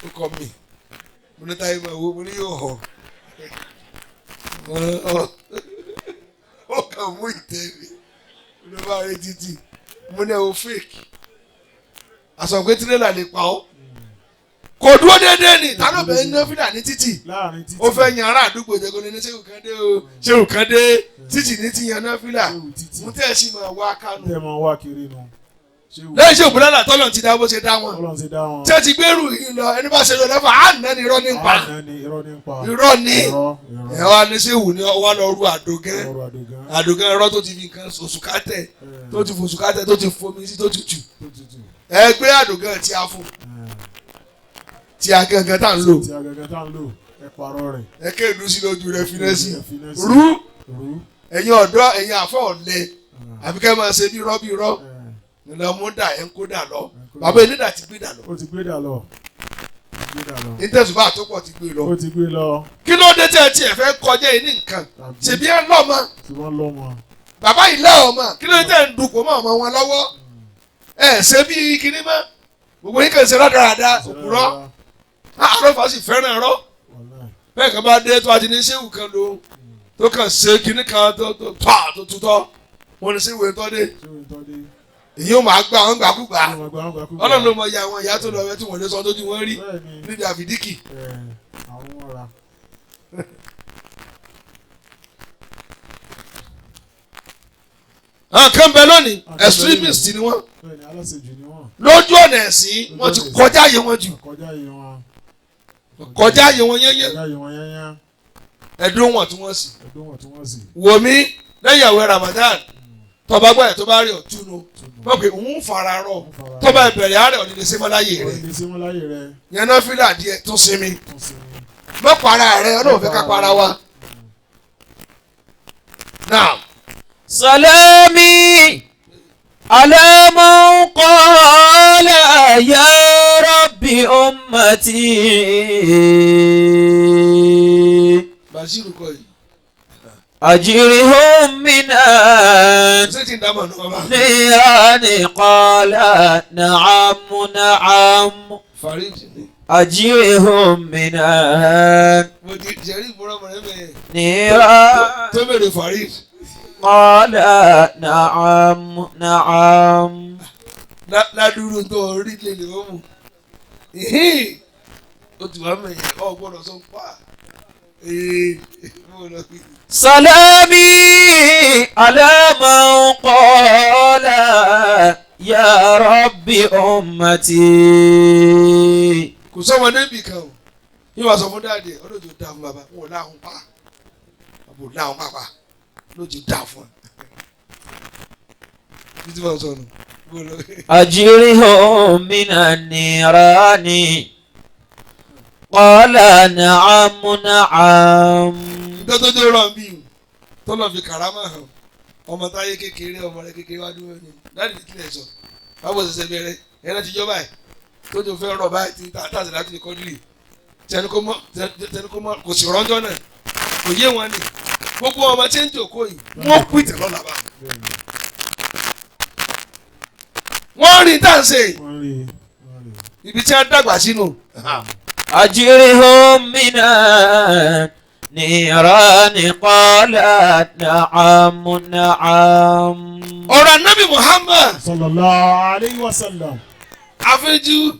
Ó kọ mi. Mo ní táyé máa wo mo ní yóò họ. Ó kàn mú ìtẹ́ mi. Mo ní bá rí títì. Mo ní ẹ wo fake. Àsọ̀ pé tirẹ́là lè pa ọ́. Kò dúró déédéé ni ta ló bẹ ń fìlà ní títì. Láàrin títì. Ó fẹ́ yan ará àdúgbò jẹ́ kó ní ṣéwù kan dé o ṣéwù kan dé títì ní ti yan náà fìlà. Ṣéwù títì. Mo tẹ́ ẹ sì máa wá kánú. Tẹ́ máa wá kiri nu. Ṣéwù. Lẹ́yìn ṣéwù bùrọ̀dà tọ́lọ̀ ti dá bó ṣe dá wọn. Ọlọ́run ti dá wọn. Tí ẹ ti gbérù yìí lọ ẹni bá ṣe lọ lẹ́fà á nà ní irọ́ ní pa. Á nà ní irọ́ ní pa. Irọ́ ní. Irọ́. Ẹ wá ní ṣéwù ni wá lọ ru àdògán. Ọrọ̀ àdògán. Àdògán irọ́ tó ti fi nǹkan òṣùká tẹ̀ tó ti fòṣùká tẹ̀ tó ti fomi sí tó tutù. Tó tutù. Ẹ gbé àdògán tí a fún tí a gangan tá ń lò. Tí a gangan tá ń lò ẹ parọ́ rẹ̀. Ẹ ké ìlú sí lójú rẹ finẹ́sì. Ẹ finẹ́sì. Rú Rú. ẹ̀yin ọ̀dọ́ ẹ̀yin àfọ̀ ọ̀lẹ àbí kẹ́ máa ṣe bí irọ́ bí irọ́ nílẹ̀ mú dà ẹ̀ ń kó dà lọ. Bàbá elédà ti gbé dà lọ. Ó ti gbé dà lọ. Ìtẹ̀sùbá àtọ́pọ̀ ti gbé lọ. Ó ti gbé lọ. Kí ló dé tí ẹ tiẹ̀ fẹ́ kọjá yìí ní nǹkan? Ṣèbí ẹ lọ́mọ. Tí wọ́n lọ́mọ. Bàbá yìí lẹ́ ọmọ. Kí ló dé tẹ̀ ń dupò mọ́ ọmọ wọn lọ́wọ́? Ẹ ṣe bí kinní mọ́. Gbogbo yín kàn ṣe rádaràda òpùrọ́. Àròfà sì fẹ́ràn ẹ̀rọ. Bẹ́ẹ̀ kan bá dé tó a ti ní ṣéwù kan lò tó kàn ṣe kinní kan tó tó tó tutọ́. Wọ́n ní ṣéwù ẹ̀ tọ́ dé. Èyí ò máa gbà wọ́n gbàkúgbà. Ọlọ́run ló mọ iye àwọn ìyá tó lọ ẹ tí wọ́n lè sọ tójú wọn rí níbi àfìdíkì. Àwọn kan bẹ lónìí extremist ni wọ́n lójú ọ̀nà ẹ̀sìn wọ́n ti kọjá àyè wọn jù kọjá àyè wọn yẹ́nyẹ́ ẹ̀dùn wọn tí wọ́n sì. Wò mí lẹ́yìn àwẹ̀ Ramadan tọba gbọ́ ẹ̀ tó bá rí ọ̀túnú wọ́n pè ń fara rọ tọba ìbẹ̀rẹ̀ àárẹ̀ ọ̀nì lè sẹ́mọ́ láyé rẹ̀ yẹn náà fílà díẹ̀ tó sinmi mọ́ para rẹ̀ ọlọ́run fẹ́ ká para wa. Now. Salami ala man qala ya rabbi ummati. Basiru kọ yìí. أجرهم من النيران قال نعم نعم أجرهم من النيران قال نعم نعم. Ládùúrú tó rí lè lè mú o ti wá mẹ́yìn ọ gbọ́dọ̀ sọ pa. سلامي على من قال يا رب أمتي. Kò sọ́mọ níbì kan o yóò wá sọ fún dáàdì ẹ̀ ọlọ́jọ́ dá fún bàbá wọn ò láhùn pa bàbá ò láhùn pàpà lójú dá fún ẹ. Títí máa sọ nù. أجرهم من النيران قال نعم نعم. Ìjọ tó dé rọ̀ mí tọ́lọ̀ fi kàrámà hàn ọmọ táyé kékeré ọmọ rẹ kékeré wá dúró ní láti kílẹ̀ sọ báwo ṣẹ̀ṣẹ̀ bẹ̀rẹ̀ ẹ̀rọ ti jọ báyìí tó tó fẹ́ rọ̀ báyìí tí tàṣẹ láti lè kọ́dúrì tẹnu kó mọ́ kò sì rọ́jọ́ náà kò yé wọn ni gbogbo ọmọ tí ń jòkó yìí wọ́n kú ìtẹ̀ lọ́la bá wọ́n rí táǹsì ibi tí wọ́n dàgbà sínú. أجرهم من النيران قال نعم نعم. Ọ̀rọ̀ Ànábì Muhammad sallallahu alayhi wa sallam. Afẹ́jú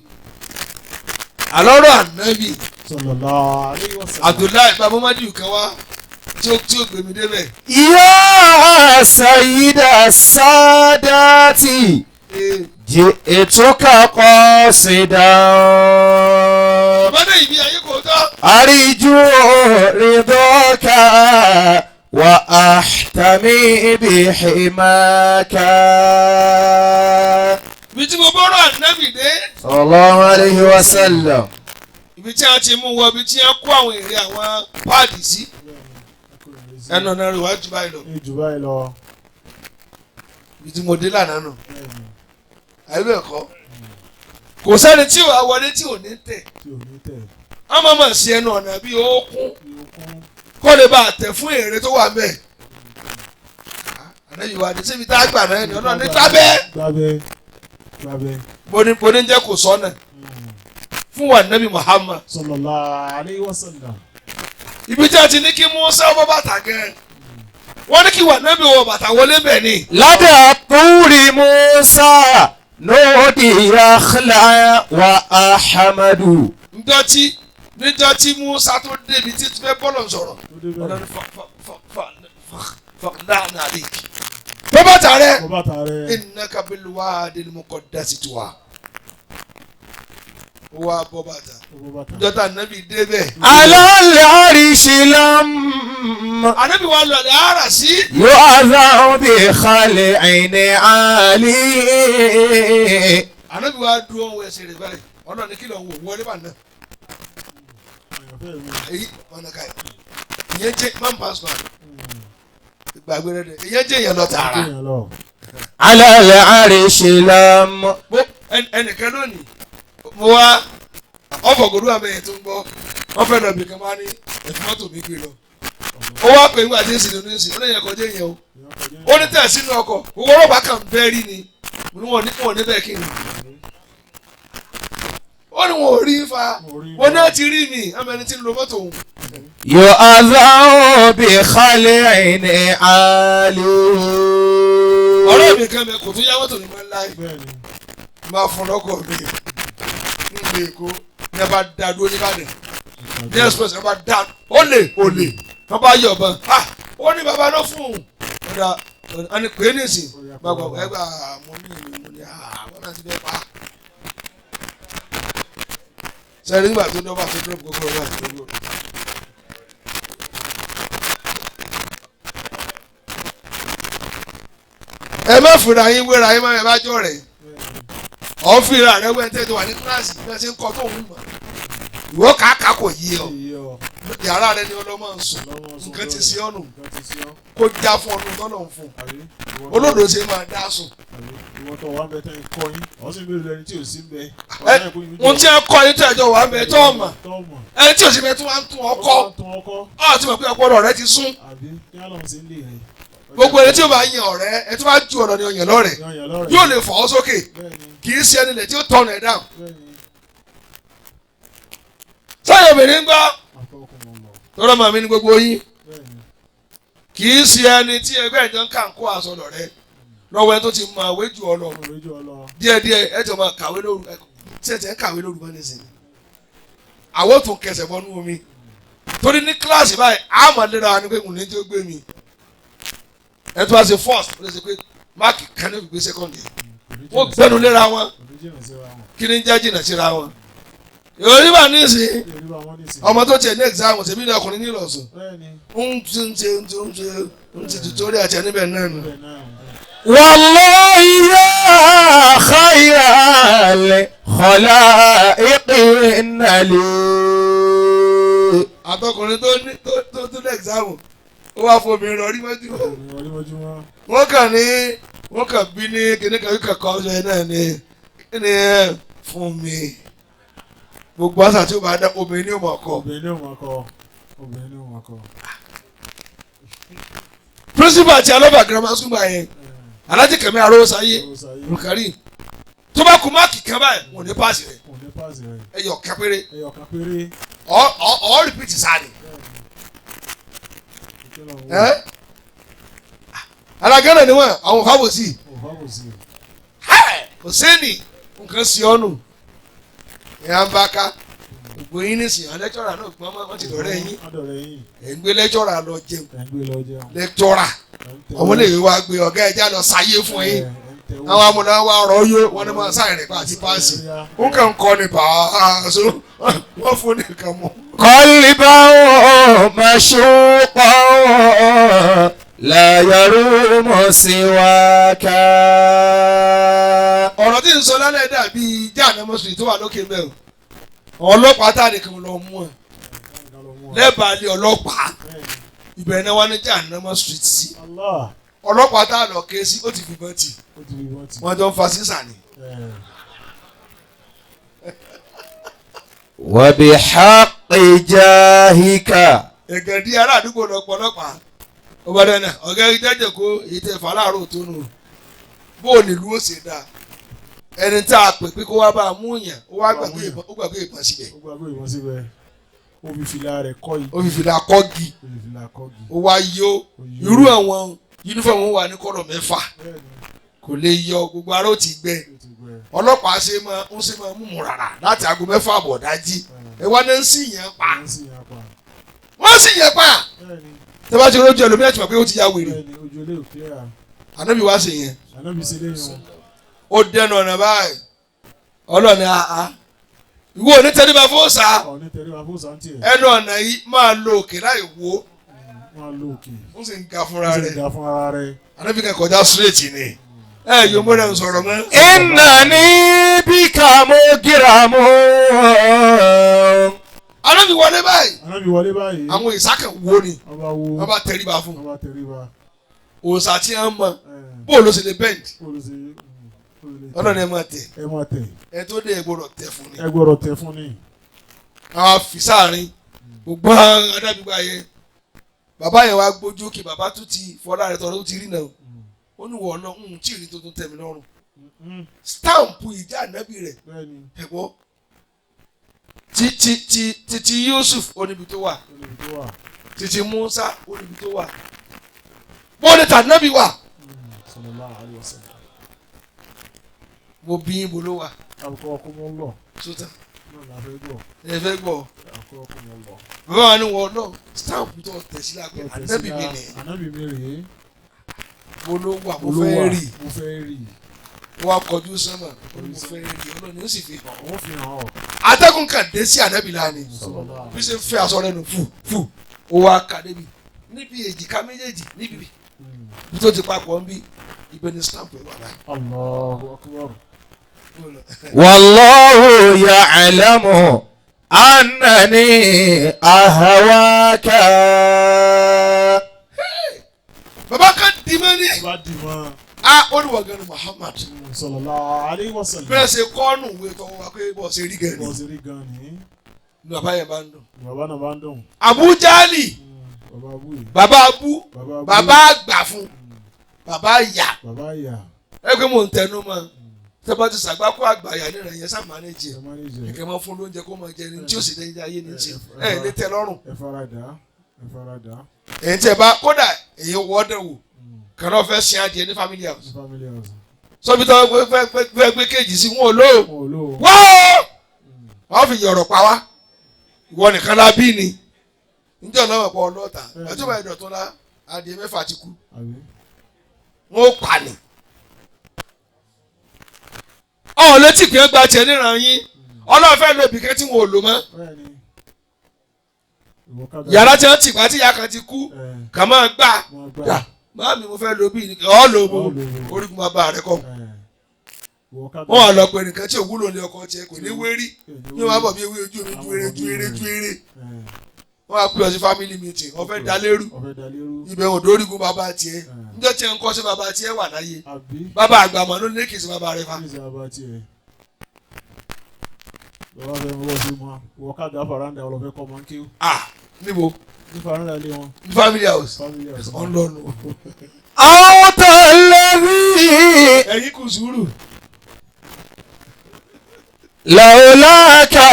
àlọ́rọ̀ Ànábì sallallahu alayhi wa sallam. Abdullahi bàbá Mádìú kan wá tí ó gbé mi débẹ̀. Ya sayyida sadati ji'tuka qasidan. Bàbá náà ìbí ayé أرجو رضاك وأحتمي بحماك. Ibi tí mo bọ́rọ̀ ànábì dé. Sallallahu alayhi wa sallam. Ibi tí a ti mú wọ ibi tí a kó àwọn èrè àwọn páàdì sí. Ẹnu ọ̀nà rẹ̀ wá jù báyìí lọ. Ní jù báyìí lọ. Ibi tí mo dé lánàá nù. Àbí bẹ́ẹ̀ kọ́. Kò sẹ́ni tí ò wọlé tí ò ní tẹ̀. Tí ò ní tẹ̀. A máa ma sí ẹnu ọ̀nà bí ó kún. Bí ó kún. Kó lè bá a tẹ̀ fún èrè tó wà mẹ́ẹ̀. Ànábì wa ni síbi tá a gbà náà ni ọlọ́run ní gbábẹ́. Gbábẹ́. Gbábẹ́. Boni jẹ́ kò sọ́nà fún wa Nábì Muhammad. Sallallahu alayhi wa sallam. Ibi tí a ti ní kí Musa bọ́ bàtà gan. Wọ́n ní kí wà Nábì wọ bàtà wọlé bẹ̀ ni. لدى طور موسى نودي يخلع وأحمد. Níjọ́ tí Musa tó débi tí tó fẹ́ bọ́lọ̀ sọ̀rọ̀. Tó débẹ̀. Ọlọ́run fàlànà àlèkì. Bọ́ bàtà rẹ̀. Bọ́ bàtà rẹ̀. Innaka bil wadil muqaddasi tuwa. Ó wá bọ́ bàtà. Bọ́ bàtà. Níjọ́ tá Nábì débẹ̀. على العرش لم Ànábì wa lọ lẹ́ ara sí. يؤذى بخلع عالي. Ànábì wa dúró ohun ẹsẹ̀ rẹ̀ báyìí. Ọlọ́run ní kí ló ń wò wọlé bà náà. Àyànfẹ́ mi. Èyí ọ̀nà ká ìyẹn jẹ́ man pass man. Ìgbàgbé rẹ̀ dẹ̀ ìyẹn jẹ́ ìyẹn lọ tààrà. Kéèyàn lọ. على العرش لم Mo ẹnìkan lónìí mo wá ọ̀fọ̀gòdú àmì ẹ̀ tó ń gbọ́ wọ́n fẹ́ lọ bì kan máa ní ẹ̀fún mọ́tò mi gbé lọ. Ó wá pè nígbà tí ń sìn ní ìsìn ó ní ìyẹn kọjá ìyẹn o. Ó ní tẹ̀ sínú ọkọ̀ owó ọlọ́pàá kan bẹ́ẹ̀ rí ni mo ní wọn ní bẹ́ẹ̀ kí ni. Ó ní wọn ò rí fa wọn náà ti rí mi àmọ́ ẹni tí ń lo mọ́tò òun. يؤذى بخلع عالي. Ọ̀rẹ́ mi kan bẹ kò tún yá mọ́tò mi máa ń láì. Bẹ́ẹ̀ni. Máa fún lọ́kọ̀ mi nílùú Èkó ní a bá da dúró nìbàdàn ní express ní a bá da ó lè wọ́n bá yọ̀ bọ́n ó ní bàbá ló fún un ọ̀dà ọ̀nà pé nísìn gbàgbọ́ ẹgbà mo ní ìlú mo ní àwọn náà ti fẹ́ pa. Sẹ́ni nígbà tó dọ́gba tó dọ́gba gbogbo ọ̀gá àti gbogbo. Ẹ má fura yín wéra yín má ẹ bá jọ rẹ̀ ọ̀ fi ra rẹ wẹ́n tẹ́ tó wà ní kíláàsì bí wọ́n ṣe ń kọ́ tó ń mọ̀ ìwọ kàákà kò yé ọ Iye ọ. yàrá rẹ ni ọlọ́mọ ń sùn Lọ́wọ́ sùn nǹkan ti lórí. sí ọ̀nù Nǹkan ti sí ọ́. kó já fún ọdún tọ́nà ń fún Àbí? olódò ṣe máa dá sùn. Àbí? Ìwọ tó wà ń bẹ tẹ́ ń kọ́ yín. Ọ̀ sì ń bèrè ẹni tí ò sí ń bẹ. Ẹ ohun tí ẹ kọ́ yín tó ẹjọ́ wà ń bẹ tó ọmọ Tọ́ mọ̀. ẹni tí ò sí bẹ tó wà ń tún ọkọ Tún ọkọ́. ọ ti mọ̀ pé ọpọlọ rẹ ti sún Àbí? Kí á lọ́n sí ń lè rẹ̀. gbogbo ẹni tí ó bá yan ọ̀rẹ́ ẹ tó bá ju ọ̀rọ̀ ni ọ̀yàn lọ́rẹ̀ Yan lọ́rẹ̀. yóò lè fọ́ ọ sókè Bẹ́ẹ̀ni. kì í ṣe ẹni lẹ̀ tí ó tọ̀nà ẹ̀ dáhùn. Bẹ́ẹ̀ni. Sáyẹn obìnrin ń gbọ́ Àtọkùn lọ. tọ́lọ́ màmí ní gbogbo yín Bẹ́ẹ̀ni. kì í ṣe ẹni tí ẹgbẹ́ ìjọ ń kà ń kó aṣọ lọ̀rẹ́ lọ́wọ́ ẹni tó ti mọ àwé jù ọ lọ Ọ̀rẹ́ jù ọ lọ. díẹ̀díẹ̀ ẹ jọ máa kàwé lóru tí ẹ ti ń kàwé lóru mọ́ nísìnyí àwọn tó kẹsẹ̀ bọ́nú omi torí ní kíláàsì báyìí a máa lera wa ni pé kùnú tí ó gbé mi ẹ tó bá ṣe first ó lè ṣe pé máàkì kan ní ògbé second yẹn wọ́n gbẹ́nu léra wọn Kò ní jìnnà síra wọn. kí ni ń jẹ́ jìnnà síra wọn ìròyìn bá nísìnyí Yorùbá bá wọn nísìnyí. ọmọ tó tiẹ̀ ní exam ṣèbí ní ọkùnrin ní ìlọ̀sùn Bẹ́ẹ̀ni. ń ṣe ń ṣe ń ṣe ń ṣe ń ṣe tutorial àti ẹni bẹ́ẹ̀ náà nù. Bẹ́ẹ̀ náà. والله يا خير الخلائق إن لي. Àtọkùnrin tó ní tó tó tó ní exam ó wá fún obìnrin lọ rí mọ́jú. Obìnrin mọ́júmọ́. Wọ́n kàn ní wọ́n kàn bí ní kíní kan kíkà kọ́ ọ̀ṣọ́ yẹn náà ni kíni ẹ fún mi. Gbogbo àṣà tí ó bá dá obìnrin ní òmò ọkọ. Obìnrin ní òun ọkọ. Obìnrin ní òun ọkọ. Principal àti alọ́bà grammar school gbà yẹn Alhaji Kẹ̀mí Arówósáyé Ó sáyé. Rukari tó bá kú máàkì kan báyìí wọn ò ní páàsì rẹ̀ Kò ní páàsì rẹ̀. ẹyọ kan péré Ẹyọ kan péré. ọ ọ ọ rìpítì sáà ni. Ìkílọ̀ ń wò. Ẹ́ alágẹ́rẹ́ ni wọ́n àwọn fáwọsì Òfò àbòsí. kò sẹ́ni nǹkan sí ọ́nù ìyá ń bá ká gbogbo yín nísìnyí àwọn lẹ́kítọ́rà náà gbọ́n mọ́ wọ́n ti dọ̀rẹ́ yín Ọ̀dọ̀rẹ́ yín. ẹ̀ ń gbé lẹ́kítọ́rà lọ jẹun Ẹ̀ ń gbé lọ jẹun. lẹ́kítọ́rà Ẹ̀ ń tẹ́wọ́. ọmọ lè wá gbé ọ̀gá ẹja lọ sáyé fún yín Ẹ̀ ń tẹ́wọ́. àwọn amúná wa rọ̀ yó wọn ni wọ́n sáyẹn rẹ̀ pa àti páàsì Ó yá. ó kàn ń kọ́ ni pàṣọ Wọ́n fún nìkan mọ́. قلبا مشوقا لا يروم سواك. Ọ̀rọ̀ tí ń sọ lálẹ́ dàbí jáàná mọ́sùlùmí tó wà lókè mẹ́rin. Ọlọ́pàá tá a nìkan lọ mú ẹ. Lẹ́bàá lé ọlọ́pàá. Ìbẹ̀rẹ̀ náà wá ní jáàná mọ́sùlùmí sí. Allah. Ọlọ́pàá tá a lọ ké sí ó ti fìbọn tì. Ó ti fi wọ́n ti. Wọ́n jọ ń fa sísà ni. وبحق جاهك. Ẹ̀gàn di ará àdúgbò lọ pọ̀ ọlọ́pàá. Ó bá dáná ọ̀gá ìdájọ́ kó èyí tẹ fà láàárọ̀ tó nù. Bó o nílùú ó ṣe dáa. Ẹni tá a pè pé kó wá bá a mú yàn ó wá gbàgbé ìbọn síbẹ̀. Ó gbàgbé ìbọn síbẹ̀. Ó fi fìlà rẹ̀ kọ́ igi. Ó fi fìlà kọ́gi. Ó fi fìlà kọ́ igi. Ó wá yó. Irú àwọn yúnífọ̀mù wà ní kọ́lọ̀ 6. Kò lè yọ gbogbo ara ó ti gbẹ. Ọlọ́pàá ṣe máa ń ṣe máa mú mu rárá láti aago 6 àbọ̀ dájí. Ẹ wá ní ń sì yẹn pa. Wọ́n sì yẹn pa. Tẹ́ bá ti rójú ẹlòmíràn ti mọ̀ pé ó ti ya wèrè. Ànábì wá sí yẹn. Ó dẹnu ọ̀nà báyìí. Ọlọ́ni àá. Ìwọ ò ní tẹríba fún òòṣà. Ẹnu ọ̀nà yìí máa lo òkè láì wó. Ó sì ń ga fúnra rẹ̀. Ànábì kan kọjá straight ni. Ẹ yóò mú ẹ sọ̀rọ̀ mọ́. إنني بك مجرم. Ànábì wọlé báyìí. Ànábì wọlé báyìí. Àwọn ìsákẹ̀ wo ni. Wọ́n bá tẹríba fún. Wọ́n bá tẹríba. Òòṣà tí wọ́n mọ. Bó ló ṣe lè bend. Ọlọ́run ẹ máa tẹ̀. Ẹ máa tẹ̀. Ẹ tó dé ẹ gbọ́dọ̀ tẹ̀ fún ni. Ẹ gbọ́dọ̀ tẹ̀ fún ni. Àwọn àfisáàrin gbogbo adágbègbè yẹn. Bàbá yẹn wá gbójú kí bàbá tún ti fọlá rẹ tọrọ tó ti rí náà. Ó ní wọ́n náà ń tí ì rí tuntun tẹ̀ mí lọ́rùn. Stamp ìjà ànábì rẹ̀ ẹ̀gbọ́. Títí Yusuf oníbi tó wà. Títí Musa oníbi tó wà. Bọ́ọ̀lù tànábì wà. Mo bí ibo ló wà. Sótà. Ẹ fẹ́ gbọ́. Bàbá wa ní wọ́n náà stamp tó tẹ̀ sí lápẹ́ ànábì mi nìyẹn. Ànábì mi rèé. Mo ló wà mo fẹ́ rí. Mo fẹ́ rí. Wọ́n á kọjú sánmà mo fẹ́ rí Ọlọ́run ó sì fi hàn. Ó fi hàn ọ́. Atẹ́gùn kan dé sí ànábì lánìí. Bí ṣe ń fẹ́ aṣọ rẹ̀ nù fù fù. Ó wá kà débi níbi èjìká méjèèjì níbi bí tó ti papọ̀ ń bí ibẹ̀ ni stamp ẹ̀ wà báyìí. Allahu akbar. Wallahu ya'lamu annani ahawaka. Bàbá kan dì mọ́ ní. Bàbá dì mọ́. A olùwàgànù Muhammad. Sallallahu alayhi wa sallam. Bẹ́ẹ̀ ṣe kọ́nù ìwé tọwọ́ wa pé bọ́ọ̀ ṣe rí gan ni. Bọ́ọ̀ ṣe rí gan ni. Ní bàbá yẹn bá ń dùn. Bàbá náà bá ń dùn. Abu Jali. Bàbá Abu yìí. Bàbá Abu. Bàbá àgbà fún. Bàbá ìyá. Bàbá ìyá. Ẹ pé mò ń tẹnu mọ́. Tẹ́bá ti sàgbákò àgbàyà nínú ẹ̀yẹ sá mánéjì ẹ̀. Kẹ̀kẹ́ máa fún lóúnjẹ kó máa jẹ ní tí ó sì lẹ́yìn ayé ní ti ẹ̀ lé tẹ́ lọ́rùn. Ẹ faradà ẹ faradà. Èyí tí ẹ bá kódà èyí wọ́ọ́dẹ̀ wò kàn náà fẹ́ sin adìẹ ní family house. Sọ́bi tó fẹ́ gbé kéjì sí wọn ò lóò. Wọ́ọ́ wọ́n fi yọ̀rọ̀ pa wá. Ìwọ nìkan la bí ni. Njẹ́ ọ̀nà ọ̀pọ̀ ọlọ́ta. Ẹjọ́ bá ìdọ̀tún la adìẹ 6 ti kú. Wọ́n ó pa ni. Ọ̀ létí pé gba tiẹ̀ níran yín. Ọlọ́run fẹ́ lo ibìkan tí wọn ò lò mọ́. Yàrá tí wọ́n ti pa tí ìyá kan ti kú kà máa gbà. Máàmí mo fẹ́ lo bí ní ọ́ lò ó orígun bàbá rẹ kọ́. Wọ́n wà lọ pé nìkan tí òwúlò ní ọkọ tiẹ̀ kò ní wérí. Ní wọ́n á bọ̀ bí ewé ojú omi ju eré ju eré ju eré. Wọ́n á pè ọ sí family meeting wọ́n fẹ́ da lérú. Ibẹ̀ ò dórígun bàbá tiẹ̀. Njọ́ tí ẹ ń kọ́ sí bàbá tiẹ̀ wà láyé. Bàbá àgbà mọ̀ ló ní kì í sí bàbá rẹ fa. Bàbá fẹ́ mú bọ́ sí mọ́, wọ́n ká gà faranda ọlọ́fẹ́ kọ́ mọ́ kí. Ah níbo? Ní faranda lé wọn. Ní family house. Ọ̀nlọ́nu. Àwọn tó lẹ́rí. Ẹ̀yin kù sùúrù. Lawlaka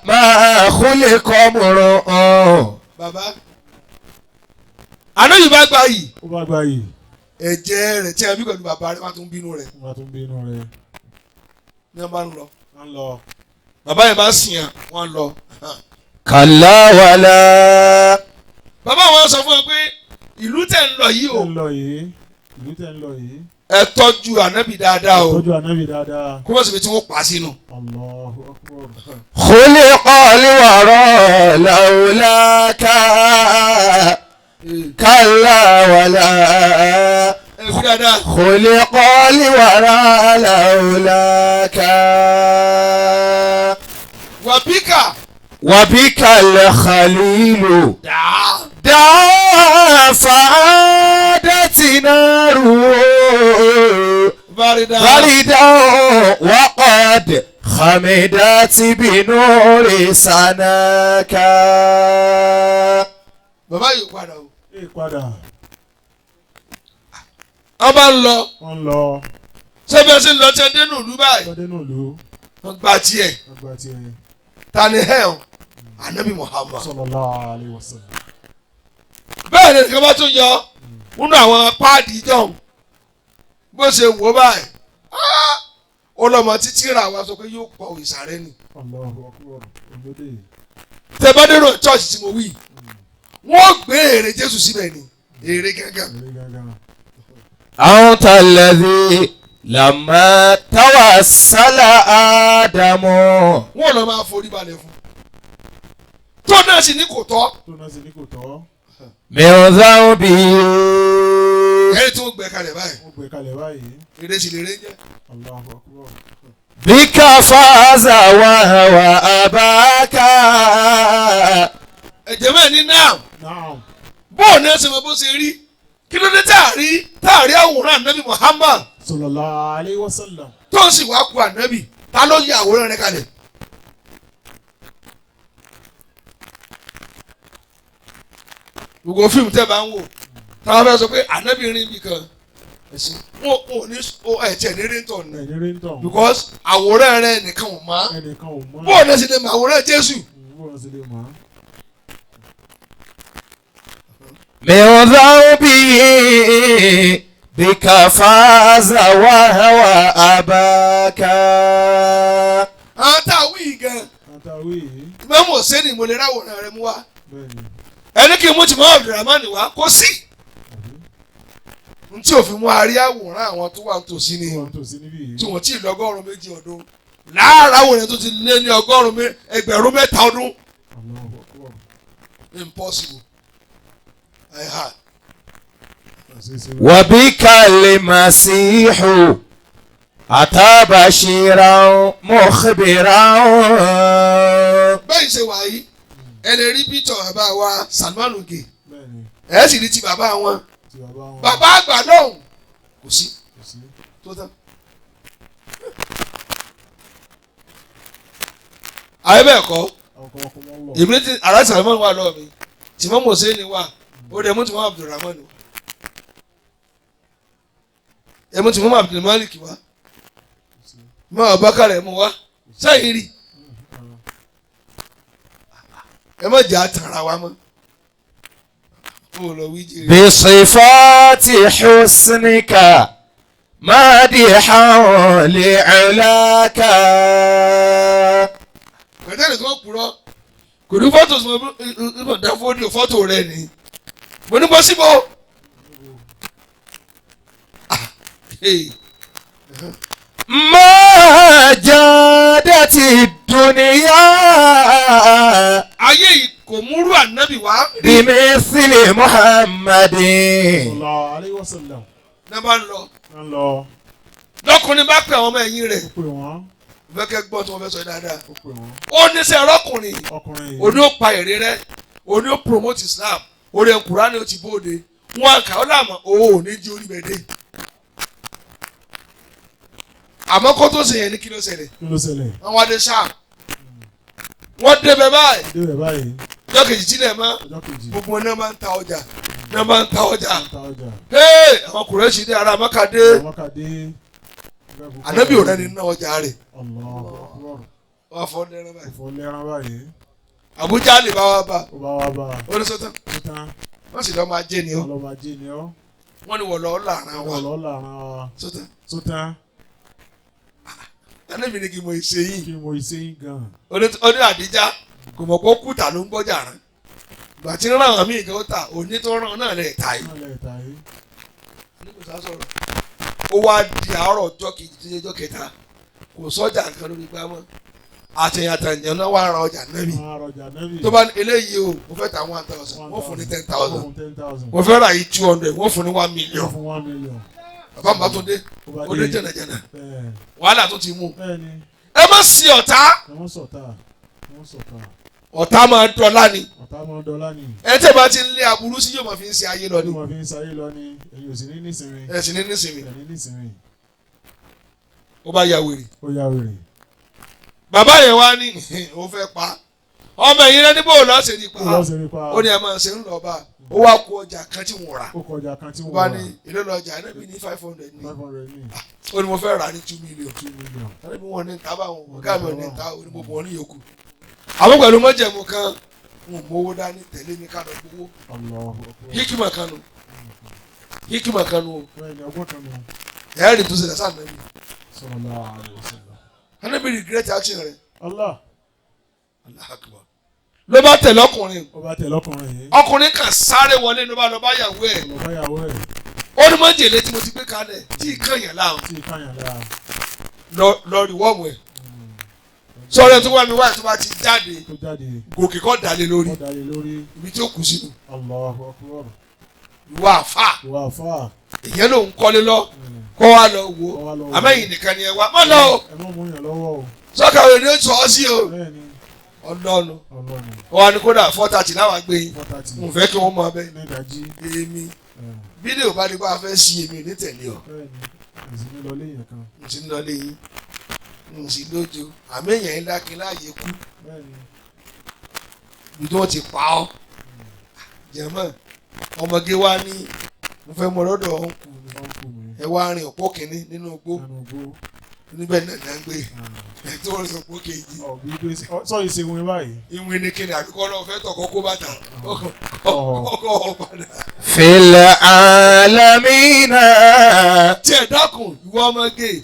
ma khuliqa mur'un. Bàbá àná yìí bá gbà yìí. Ó bá gbà yìí. Ẹ̀jẹ̀ rẹ̀ tí a bí pẹ̀lú bàbá rẹ̀ wá tún bínú rẹ̀. Wá tún bínú rẹ̀. Ní wọ́n bá ń lọ. Wọ́n lọ. Bàbá yẹn bá sìn yàn wọ́n lọ. Kàlá wàlá. Bàbá wọn sọ fún ẹ pé ìlú tẹ̀ ń lọ yìí o. Tẹ̀ ń lọ yìí. Ìlú tẹ̀ ń lọ yìí. Ẹ tọ́jú ànábì dáadáa o. Tọ́jú ànábì dáadáa. Kó wọ́n sì fi tí wọ́n pa sínú. Allahu akbar. خلق الورى لولاك كلا ولا Ẹ fi dáadáa. خلق الورى لولاك Wàbíkà. وبك الخليل Dàá. دعا سعادة ناره Bárida. بردا وقد خمدت بنور سناك Bàbá yìí padà o. Ẹ padà. Wọ́n bá ń lọ. Wọ́n lọ. Ṣé bí wọ́n ṣe ń lọ tí ẹ dénú ìlú báyìí? Lọ́dẹ́ náà ló. Wọ́n gba tiẹ̀. Wọ́n gba tiẹ̀. Ta ni hell? Ànábì Muhammad. Sallallahu alaihi wasallam. Bẹ́ẹ̀ ni nǹkan bá tún yọ nínú àwọn páàdì jọ̀hún. Bó ṣe wò báyìí. Ó lọ́mọ títí ra wa sọ pé yóò pọ̀ ìsàrẹ́ ni. Allahu akbar. Olóde. Tẹ bá dérò church tí mo wí. Wọ́n gbé ère Jésù síbẹ̀ ni. Ère gángan. Èrè gángan. أنت الذي لما توسل آدم Wọ́n lọ máa forí balẹ̀ fún. Tó náà sì ní kò tọ́. Tó náà sì ní kò tọ́. من ذنبه Ẹni tí wọ́n gbẹ kalẹ̀ báyìí. Wọ́n gbé kalẹ̀ báyìí. Ère sì lè ré jẹ́. Allahu akbar. بك فاز وهو أباك Ẹ̀jẹ̀ mẹ́rin ní náà. Naam. Bóò ní ẹsẹ̀ mọ bó ṣe rí. Kí ló dé tá a rí àwòrán ànábì Muhammad Sallallahu alaihi wasallam. tó ń sì wá ku ànábì ta ló yẹ àwòrán rẹ̀ kalẹ̀. Gbogbo fíìmù tẹ́ bá ń wò táwọn fẹ́ sọ pé ànábì rìn ibì kan ẹ̀sìn wọn ò ní ẹ̀jẹ̀ ní rí tọ̀ ní Ẹ̀yin rí ń tàn. because àwòrán rẹ̀ nìkan ò mọ̀ Ẹnìkan ò mọ̀. bóò ní ẹsẹ̀ lè mọ àwòrán Jésù. Bóun sì lè mọ̀. من ذنبه بك فاز وهو أباك Àwọn tá a wí yìí gan Àtàwí yìí. Imam Hussein mo lè ráwòrán rẹ̀ mú wá Bẹ́ẹ̀ni. ẹni kí n mú tìmọ̀ Abdulrahman wá kó sí. Àbí? N tí òfin mú arí àwòrán àwọn tó wà nítòsí ni Wọ́n tò sí níbí yìí. tí wọ́n ti lọ́gọ́rùn méjì ọdún láàárọ̀ àwòrán tó ti lé ní ọgọ́rùn ẹgbẹ̀rún mẹ́ta ọdún Allahu akbar. impossible I had. Kò ṣeé ṣe. وبك المسيح أتى بشيرا مخبرا Bẹ́ẹ̀ ṣe wà yìí ẹ lè rí pítọ̀ bàbá wa Salman Oge Bẹ́ẹ̀ni. ẹ sì rí ti bàbá wọn Ti bàbá wọn. bàbá àgbà náà kò sí Kò sí. tó tán. Àyè bẹ́ẹ̀ kọ́ Ọkọ̀ ọkọ̀ wọn lọ. èmi ti ará Salman wà lọ́wọ́ mi tìmọ́ Hussein wà ó dẹ̀ mú tìmọ́ Abdulrahman wà ẹ̀mú tìmọ́ Abdulmalik wà mọ́ Abubakar ẹ̀mú wá sẹ́yìn rí ẹ má jẹ́ àtàrà wa mọ́ ó lọ wí jèrè. بصفات حسنك مادحا لعلاك Pẹ̀tẹ́lẹ̀ tó kúrọ́ kò ní fọ́tò sọ ìbọn dá fọ́tò fọ́tò rẹ ni mo ní bọ́ síbò. Hey. ما جادت الدنيا Ayé yìí kò múrú ànábì wá rí بمثل محمد Sallallahu alaihi wasallam. náà bá ń lọ Wọ́n lọ. lọ́kùnrin bá pè àwọn ọmọ ẹ̀yìn rẹ̀ Ó pè wọ́n. fẹ́ kẹ́ gbọ́ tí wọ́n fẹ́ sọ dáadáa Ó pè wọ́n. ó ní sẹ́ ọlọ́kùnrin Ọkùnrin yìí. òní ó pa èrè rẹ òní ó promote Islam orí Kùránì ó ti bóde wọn kà ó láàmú owó ò ní jí orí bẹ̀ dé àmọ́ kó tó ṣe yẹn ní kí ló ṣẹlẹ̀ Kí ló ṣẹlẹ̀? àwọn adé sáà wọ́n débẹ̀ báyìí Débẹ̀ báyìí. ọjọ́ kejì sílẹ̀ mọ́ Ọjọ́ kejì. gbogbo wọn náà máa ń ta ọjà náà máa ń ta ọjà Wọ́n ta ọjà. hey àwọn Kùrẹ́ṣì dé ará Mákà dé Àwọn kàdé. ànábì ò rẹ́ni ná ọjà rẹ̀ Allahu akbar. wọ́n fọ́ lẹ́rọ báyìí Kò fọ́ lẹ́rán báyìí. Àbújá lè bá wa bá Ó bá wa bá a. ó ní sọ́tàn Ó tán. wọ́n sì lọ́ọ́ máa jẹ́ ni ó Ọlọ́mọ ajé ni ọ́. wọ́n ní wọ́n lọ́ọ́ làrán wa Ọlọ́ làrán wa. sọ́tàn Tó tán. ànábì ní kí mo ṣe yìí Kí mo ṣe yín gan. ó ní Àdíjà kò mọ̀ pé ó kùtà ló ń gbọ́jà rán ìgbà tí ń ràn án míì kan ó tà òní tó ràn án náà lè tà yìí Náà lẹ̀ tà yìí. ní kò sá sọ̀rọ̀ Ó wá di àárọ̀ ọjọ́ kejì tó ṣe ọjọ́ kẹta kò sọ́jà nǹkan lórí igbá mọ́. Àtẹ̀yìn àtàǹjẹ̀ náà wà ra ọjà nẹ́bì. Tó bá eléyìí o, mo fẹ́ ta 1,000, wọ́n fún ní 10,000. Mo fẹ́ ra yìí 200, wọ́n fún ní 1 million. Bàbá mi bá tún dé, ó dé jẹ̀nàjẹ̀nà. Wàhálà tó ti mú. Ẹ má sí ọ̀tá. Ọ̀tá máa dọ́là ni. Ẹ tẹ́ bá ti ń lé aburú sí yóò máa fi ń ṣe ayé lọ ni. Ẹ sì ní nísìnyí. Ó bá ya wèrè. Bàbá yẹn wá ní ó fẹ́ pa ọmọ yìí rẹ níbo lọ́ọ́ ṣe ní pa ó ní ẹ máa ṣe ń lọ bá ó wá kó ọjà kan tí wọ́n rà ó bá ní èló lọ́jà ẹ̀ náà ní 500 ní ó ní mo fẹ́ rà ní 2 million ẹni bí wọ́n ní ta báwọn ọ̀gá mi ò ní ta ó ní mo bọ̀ ní yòókù àwọn pẹ̀lú mọ́jẹ̀mú kan ń mówó dání tẹ̀lé mi ká lọ gbowó hikima kanu hikima kanu ẹ̀ẹ́rì tó ṣe lẹ́sàn-án náà mi. Anabi regret action rẹ. Allah. Allah akbar. Ló bá tẹ̀lé ọkùnrin. Ó bá tẹ̀lé ọkùnrin yìí. Ọkùnrin kan sáré wọlé ló bá lọ bá yàwó ẹ̀. Lọ bá yàwó ẹ̀. Ó ní májèlé tí mo ti gbé kalẹ̀ tí ìkànnì láàrún. Tí ìkànnì láàrún. Lọ rí wọ́ọ̀mù ẹ̀. Sọ̀rọ̀ tó wá mi wá tó bá ti jáde. Tó jáde. Gòkè kọ́ dalé lórí. Kọ́ dalé lórí. Ibi tí ó kù sínú. Allahu akbar. Ìwà àfà. Ìwà àfà. Ìyẹn ló ń kọ́lé lọ. Kó wá lọ wo àmẹ́yìn nìkan ni ẹ wá má lọ o. Ẹ má mú yàn lọ́wọ́ o. Sọ́kàwé ni ó sọ ọ́ sí o. Ọlọ́nu. Wọ́n á ní kódà 4:30 láwọn gbé yín. Mo fẹ́ kí wọ́n mọ abẹ́. Èmi bídíò bá ní kó a fẹ́ sí èmi ní tẹ̀lé ọ. Mo sì ń lọ léyìn. Mo sì lójo. Àmẹ́yìn ńlá kí láàyè kú. Ibi tí wọ́n ti pa ọ́. Jẹ̀mọ́ ọmọge wa ní mo fẹ́ mọ lọ́dọ̀ ọ̀nkù mi. Ẹ wá rin òpó kìíní nínú igbó níbẹ̀ náà ní à ń gbé ẹ tó rin òpó kejì. Sọ yìí ṣe ìwé báyìí. Ìwé ni kíni àbíkọ́ náà fẹ́ tọ̀kọ́ kó bàtà ọkọ̀ padà. Fil alamina. Tí ẹ dákun ìwọ ọmọge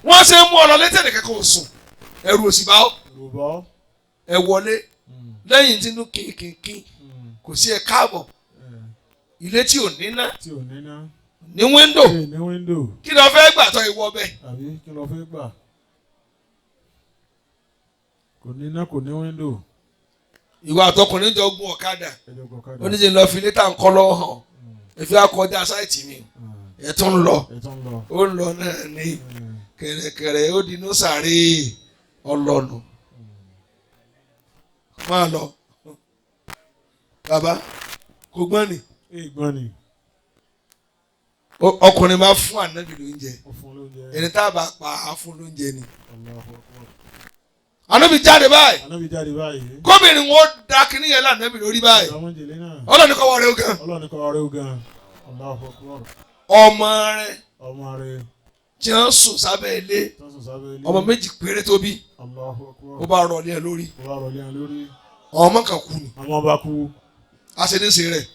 wọ́n ṣe ń mú ọ lọ létí ẹnìkan kò sùn ẹrù òsì bá ọ ẹ wọlé lẹ́yìn tí inú kínkínkín kò sí ẹ káàbọ̀ ilé tí ò níná ní wíńdò kí ló fẹ́ gbà tọ́ ìwọ bẹ́ẹ̀. Àbí kí ló fẹ́ gbà kò níná kò ní wíńdò. Ìwà àtọkùnrin jọ gun ọ̀kadà oníṣẹ́ lọ fi létà ń kọ́ lọ́wọ́ hàn èfi akọjá sáìtì mi ẹ̀ tún ń lọ ó ń lọ náà ní kẹ̀rẹ̀kẹ̀rẹ̀ ó di inú sàárè ọlọ́nu máa lọ bàbá kò gbọ́n ni. Ìgbọ́n ni. Ọkùnrin máa fún ànábì lóúnjẹ ẹni tá a bá pa á fún lóúnjẹ ni. Ànábì jáde báyìí. Gómìnà wọn da kínní yẹn lànàbì lórí báyìí. Ọlọ́ni kọ́ wọlé ogan. Ọmọ rẹ tí wọ́n sùn sábẹ́ ilé ọmọ méjì péré tó bí ó bá rọlé ẹ lórí ọmọ kan kú ni. A ṣe ní ṣe rẹ̀.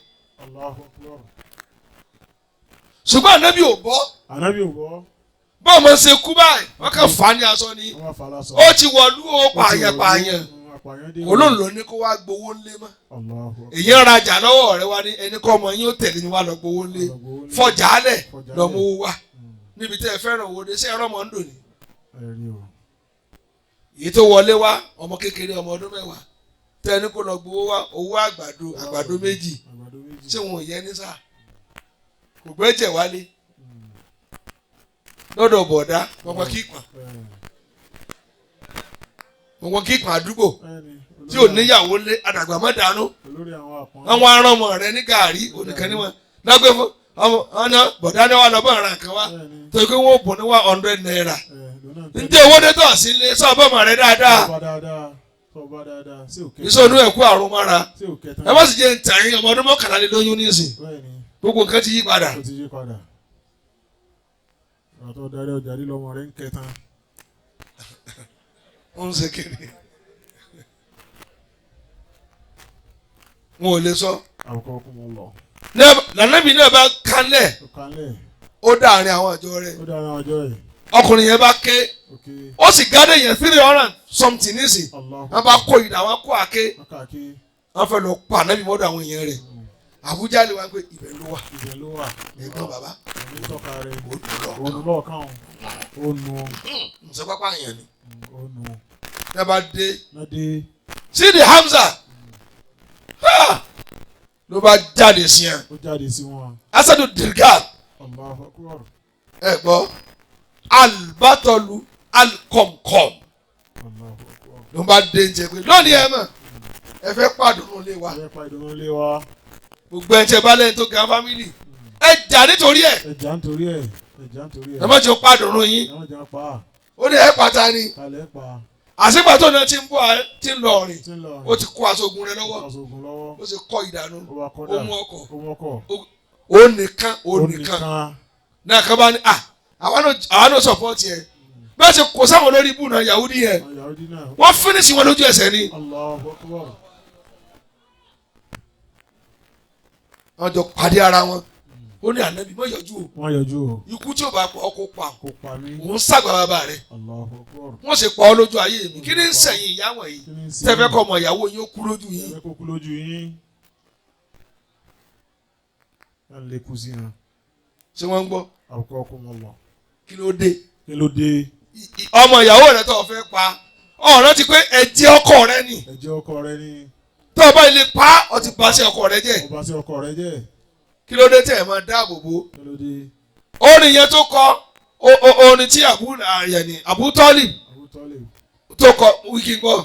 Ṣùgbọ́n ànábì ò bọ́. Ànábì ò bọ́. Bọ́ọ̀ mọ̀ ṣe kú báyìí wọ́n kàn fà á ní aṣọ ni. Ó ti wọ̀lú ó pààyàn pààyàn. Olóńlò ní kó wá gbowó ńlé mọ́. Èyí ń rajà lọ́wọ́ rẹ wá ní ẹni kọ́ ọmọ yín ó tẹ̀lé ni wá lọ gbowó ńlé. Fọjà álẹ̀ lọ́mọ owó wá. Níbi tẹ́ ẹ fẹ́ràn owó dé ṣé ẹ̀rọ ọmọ ń dò ní. Èyí tó wọlé wá ọmọ kékeré ọmọ ọdún 10 tẹ́ ẹni kó lọ gbowó wá owó àgbàdo àgbàdo méjì ṣé wọn ò yẹ ní sáà kò gbẹ́jẹ̀ wálé lọ́dọ̀ bọ̀dá gbọ̀ngbọ̀n kíkan àdúgbò tí ò níyàwó lé àdàgbà má dànù àwọn aránmọ rẹ ní gàárì onìkan níwọ̀n lágbé fún ọ̀nà bọ̀dá ni wà lọ́bọ̀ ara kan wá torí pé wọ́n bùn ní 100 naira ǹjẹ́ owó dé tọ̀ sí ilé sọ bọ́mọ rẹ dáadáa ìsọnù ẹ̀kú àrùn mára ẹ má sì jẹ́ ntàyín ọmọ ọdún 11 lé lóyún nísìn gbogbo nǹkan ti yí padà. Ó ti yí padà. Àtọ́ darí ọjà rí lọ́mọ rẹ̀ ń kẹta. Ó ń ṣe kiri. Wọn ò lè sọ. Àwòkọ́ ọkùnrin lọ. Lànàbí náà bá kanlẹ̀. Ó dàárín àwọn àjọ rẹ̀. Ó dàárín àwọn àjọ rẹ̀. Ọkùnrin yẹn bá ké. Ó sì gádé yẹn 300 something nísìn. Wọ́n bá kó ìdá wọn kó àké. Wọ́n fẹ́ lọ pa ànábì mọ́dọ̀ àwọn èèyàn rẹ̀. Àbújá lè wá pé ibẹ̀ ló wà. Ẹ̀gbọ́n bàbá. Ní tọ́ka rẹ̀. Ó nù lọ. Òun lọ́ọ̀kan ó nu. Ǹsọ pápá yẹn ni. Ó nu. Ní a bá dé. Lọ́dẹ. Sidi Hamza ló bá jáde sí yẹn. Ó jáde sí wọn. Asadu Dirgam. Allahu Akbar. Ẹ gbọ́ albatọlu alkọmkọm. Allahu Akbar. Ló bá dé ń jẹ pé lónìí ẹ mọ̀ ẹ fẹ́ pàdánù lé wa. Ẹ fẹ́ pàdánù lé wa. Gbogbo ẹ tẹ bá lẹ́yìn tó ga fámìlì ẹ jà nítorí ẹ. Ẹ jà nítorí ẹ. Ẹ jà nítorí ẹ. Ẹ má jẹ́ pàdánù yín. Ẹ má jẹ́ pa. Ó ní ẹ pàtà ni. Kalẹ̀ pa. Àṣìgbà tó náà ti ń bọ̀ ti ń lọ rìn. Ti ń lọ rìn. Ó ti kó aṣọ ogun rẹ lọ́wọ́. Ó kó aṣọ ogun lọ́wọ́. Ó sì kọ́ ìdànù. Ó wá kọ́ dà. Ó mú ọkọ̀. Ó mú ọkọ̀. Ó nìkan ó nìkan. Náà kan bá ní à àwa náà sọ̀pọ̀tì ẹ̀. Bẹ́ẹ̀ ṣe kò sáwọn olórí ibù náà Yahudi yẹn. Wọ́n fínísì wọn lójú ẹsẹ̀ ni. Allahu Akbar. Wọ́n jọ pàdé ara wọn. Ó ní ànábì mọ́ yọjú o. Wọ́n yọjú o. Ikú tí ò bá pa ọ́ kó pa. Kó pa mí. Òun sàgbà bàbá rẹ̀. Allahu Akbar. Wọ́n sì pa ọ́ lójú ayé mi. Kí ni ń sẹ̀yìn ìyá wọ̀nyí? Tẹ́fẹ́ kọ́ ọmọ ìyàwó yín ó kú lójú yín. Tẹ́fẹ́ kó kú lójú yín. Wọ́n lè kú sí wọn. Ṣé wọ́n ń gbọ́? Àwùkọ́ ọkọ wọn lọ. Kí ló dé? Kí ló dé? Ọmọ ìyàwó rẹ̀ tó o fẹ́ pa. Ọ̀rọ̀ ti pé ẹ̀jẹ̀ ọkọ rẹ ni. Ẹ̀jẹ̀ ọkọ rẹ ni. Tó o bá ilé pa ọ ti bà sí ọkọ rẹ jẹ́. Ó bà sí ọkọ rẹ jẹ́. Kí ló dé tẹ̀ ẹ̀ máa dáàbò bò? Kí ló dé? Orin yẹn tó kọ orin tí Abu Talib tó kọ wíkí gbọ́.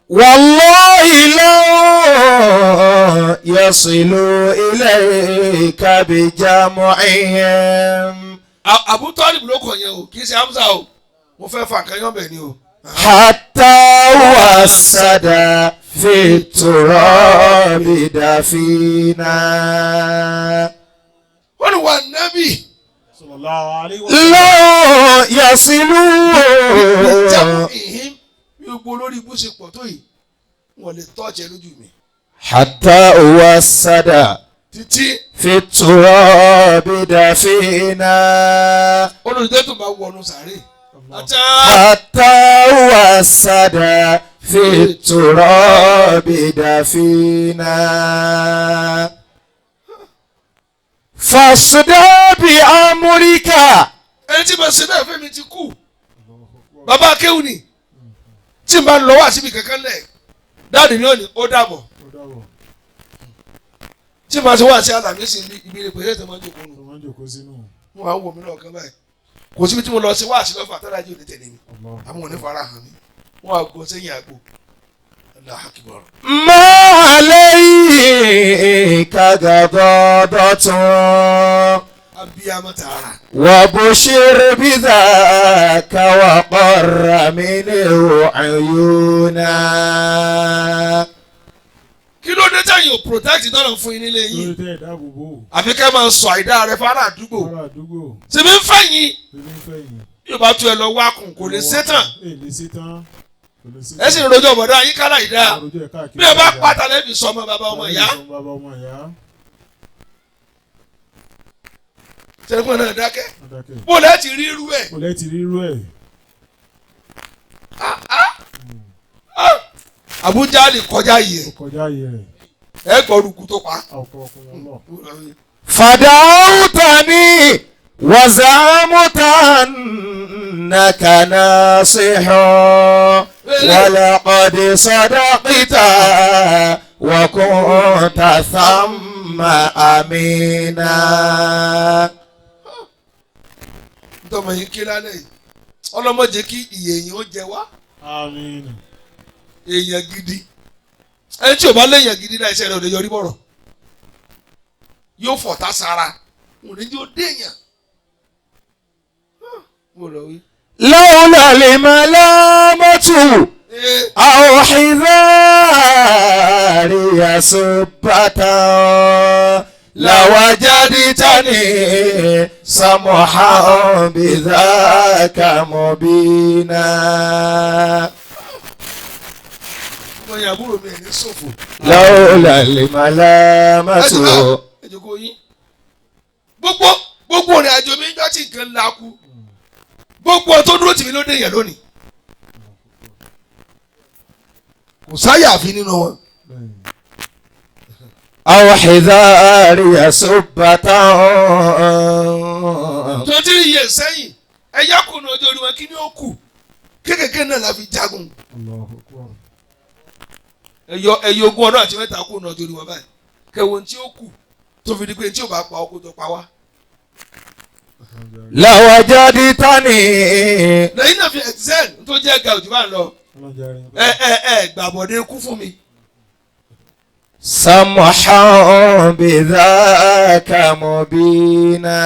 Wallahi law yasilu ilayka bi jam'ihim. Abu Talib ló kọ yẹn o, kì í ṣe Hamza o, mo fẹ́ fa nǹkan yọ̀ bẹ̀ ni o. Hatta wasada fi turabi dafina. Wọ́n ní wà nábì. Sallallahu alaihi wa sallam. Law yasilu. Jam'ihim bí gbogbo olórí ibú ṣe pọ̀ tó yìí wọ́n lè tọ́jẹ́ lójú mi. Hatta wasada. Títí. Fi turabi dafina. Olùdíje tó bá wọnú sàárè. Hatta wasada fi turabi dafina. Fasda bi amrika. Ẹni tí mo ṣe bẹ́ẹ̀ fẹ́mi ti kú. Bàbá akéwù ni. Tí n bá ń lọ wá síbi kankan lẹ̀, dáàdì mi ò ní ó dàbọ̀. Tí n bá ti wá sí Àlàmísì ibi ìpèsè tó máa ń jókòó nù. Mo máa ń wò mí lọ́ọ̀kan báyìí. Kò síbi tí mo lọ sí wá sí lọ́fà tọ́lájú ò ní tẹ̀lé mi. Àwọn ò ní fara hàn mí. Wọ́n á gbọ́ sẹ́yìn àgbo. Allahu Akbar. Ma alayka gadadatun. Abiyamọ tààrà. Wa bushir bidhaka wa qarra minhu uyuna. Kí ló dé tẹ̀yìn ò protect dọ́là fún yín nílé yín? Àfi kẹ́ máa sọ àìdá rẹ fara àdúgbò. Ṣèbí ń fẹ́ yín. Yóò bá tu ẹ lọ wá kùn kò lè sétàn. Ẹ sì ń rojọ́ bọ̀dá yín kálá ìdá. Bí ẹ bá pátá lẹ́bi sọ ọmọ bàbá ọmọ ìyá. Tẹlifóònù náà dákẹ́. Bó lẹ́ ti rí irú ẹ̀. Bó lẹ́ ti rí irú ẹ̀. Abuja lè kọjá yìí ẹ̀. Kọjá yìí rẹ̀. Ẹ gbọ́ orúkú tó pa. Fada'awtani wa za'amta annaka nasihun wa laqad sadaqta wa kunta thamma amina. Ntọ́mọ yìí kí lálẹ́ yìí, ọlọ́mọ jẹ́ kí ìyè yìí ó jẹ wá. Àmín. Èèyàn gidi ẹni tí o bá léèyàn gidi náà iṣẹ́ rẹ̀ ò lè yọrí bọ̀rọ̀ yóò fọ̀tá sára òun ní yóò déèyàn. Mo lọ wí. Lawla al-malamatu aw hidhari subbata lawajadtani samhan bidhaka mubina. Ọmọ yẹn àbúrò mi ẹ̀ ní ṣòfò. Lawla al-malamatu. Ẹ jókòó yín. Gbogbo gbogbo ìrìn àjò mi ń jọ́ tí nǹkan ńlá kú. Gbogbo tó dúró tì mí ló dé yẹn lónìí. Kò sáyà àfi nínú wọn. Aw hidhari subbata. 23 years sẹ́yìn ẹ̀yà kùnà ọjọ́ orí wọn kí ni ó kù kékèké náà la fi jagun. Ẹyọ 23 kùnà ọjọ́ orí wọn báyìí kẹwọn tí ó kù tó fi di pé tí ò bá pa ọkọ tó pa wá. Lawajadi tani. Lẹ́yìn náà fi excel tó jẹ́ ga òjò bá ń lọ ẹ ẹ ẹ gbàbọ̀dé kú fún mi. Samhan bidhaka mubina.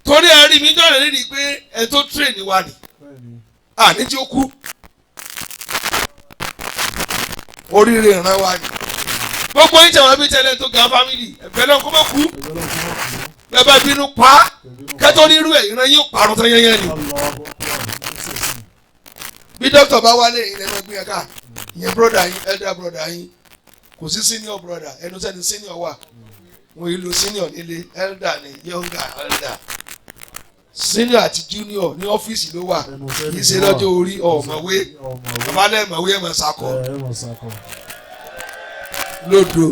Torí ẹ rí mi jọ̀rọ̀ lédi pé ẹ tó train wa ni àní tí ó kú oríire ìran wa ni gbogbo yín tẹ̀wọ́n bí tẹ́lẹ̀ tó ga fámìlì ẹ̀fẹ́ náà kó má kú bẹ́ẹ̀ bá bínú pa kẹ́tọ́ rírú ẹ̀ ìran yín parun tán yẹ́yẹ́ ni. Bí dókítà bá wálé ilẹ̀ náà gbé ẹ̀ka ìyẹn broda yín elder broda yín kò sí senior broda ẹnu sẹ́ni senior wà wọ́n yìí lo senior nílé elder ni younger elder senior àti junior ní ọ́fíìsì ló wà kì í ṣe lọ́jọ́ orí ọ̀mọ̀wé babalẹ̀ mọ̀wé ẹ̀ mọ̀ sakọ lódò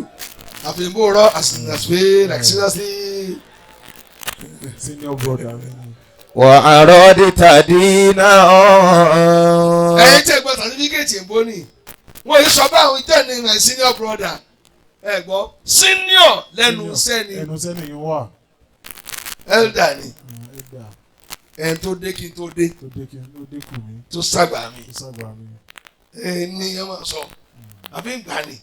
àfihàn rọ àsìnàṣe like seriously. Senior brother mi. Wà á rọ́ọ̀dì tàdínà. Ẹ̀yin tí ẹ gbọ́ sàtífíkẹ́ẹ̀tì ń bó ni wọ́n yìí sọ báwọn ìjọ ní my senior brother ẹ gbọ́ senior lẹ́nu sẹ́ni ẹnu sẹ́ni yìí wà. Elder ni ẹni tó dé kí n tó dé tó dé kí n tó dé kù mí tó ságbà mi tó ságbà mi. Ẹ ní ẹ máa sọ àbí ń gbà ní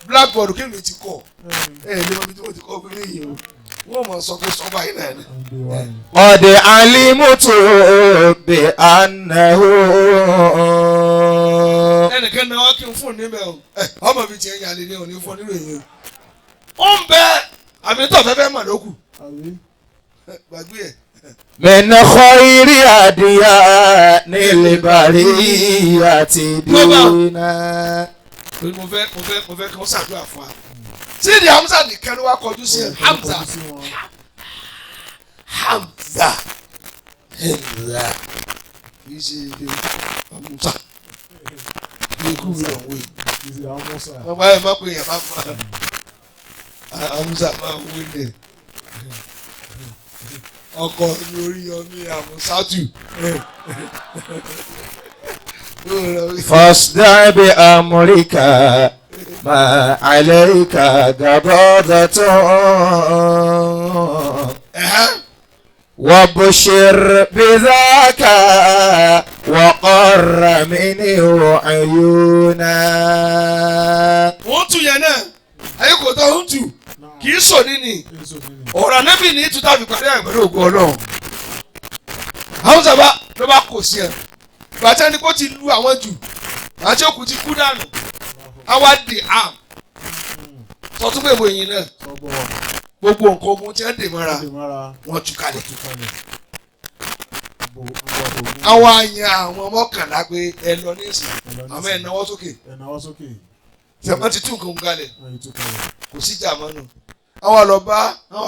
blackboard kí mi ti kọ ẹ ní wọn bí tí wọn ti kọ fún mi yìí o wọn mọ sọ pé sọ báyìí náà ni. Qad alimutu bi annahu. Ẹnìkan náà wá kí n fún níbẹ̀ o ọmọ mi ti ẹ̀yìn àlè ní òní fún nírò èyí o. Ó ń bẹ àmì tó fẹ́ fẹ́ mà lókù gbàgbé ẹ̀. Min khayri adyanil bariyati dina. Torí mo fẹ́ kí wọ́n ṣàdúrà fún wa. Sídi Hamza nìkan ló wá kọjú sí Hamza. Hamza Hamza kì í ṣe Hamza kì í kú lọ wí. Bàbá ẹ̀ má pè yàn bá fún wa. Hamza máa wí ni. Ọkọ mi orí yọmí àmúsátù. Fasda' bi amrika ma alayka gabadatun. Wabshir bidhaka waqarra minhu ayuna. Wọ́n tún yẹn náà, ayé kò tán ń tù, kì í sòní ni. Ọ̀rọ̀ anábì ní tútà fi parí àgbẹ̀rẹ̀ ògùn ọlọ́run. Hamza bá ló bá kò sí ẹ̀. Bàtà ni kò ti lu àwọn jù, àti òkú ti kú dànù. Àwa dì àm. Sọ tún pé ìwòyìn náà. Gbogbo nǹkan ogun tí wọ́n dè mọ́ra wọ́n tú kalẹ̀. Àwa yan àwọn mọ́kànlá pé ẹ lọ ní ìsìn, àwọn ẹ̀ náwó sókè. Ṣé wọ́n ti tú nǹkan ogun kalẹ̀? Kò sí ìjà mọ́ nù. Àwọn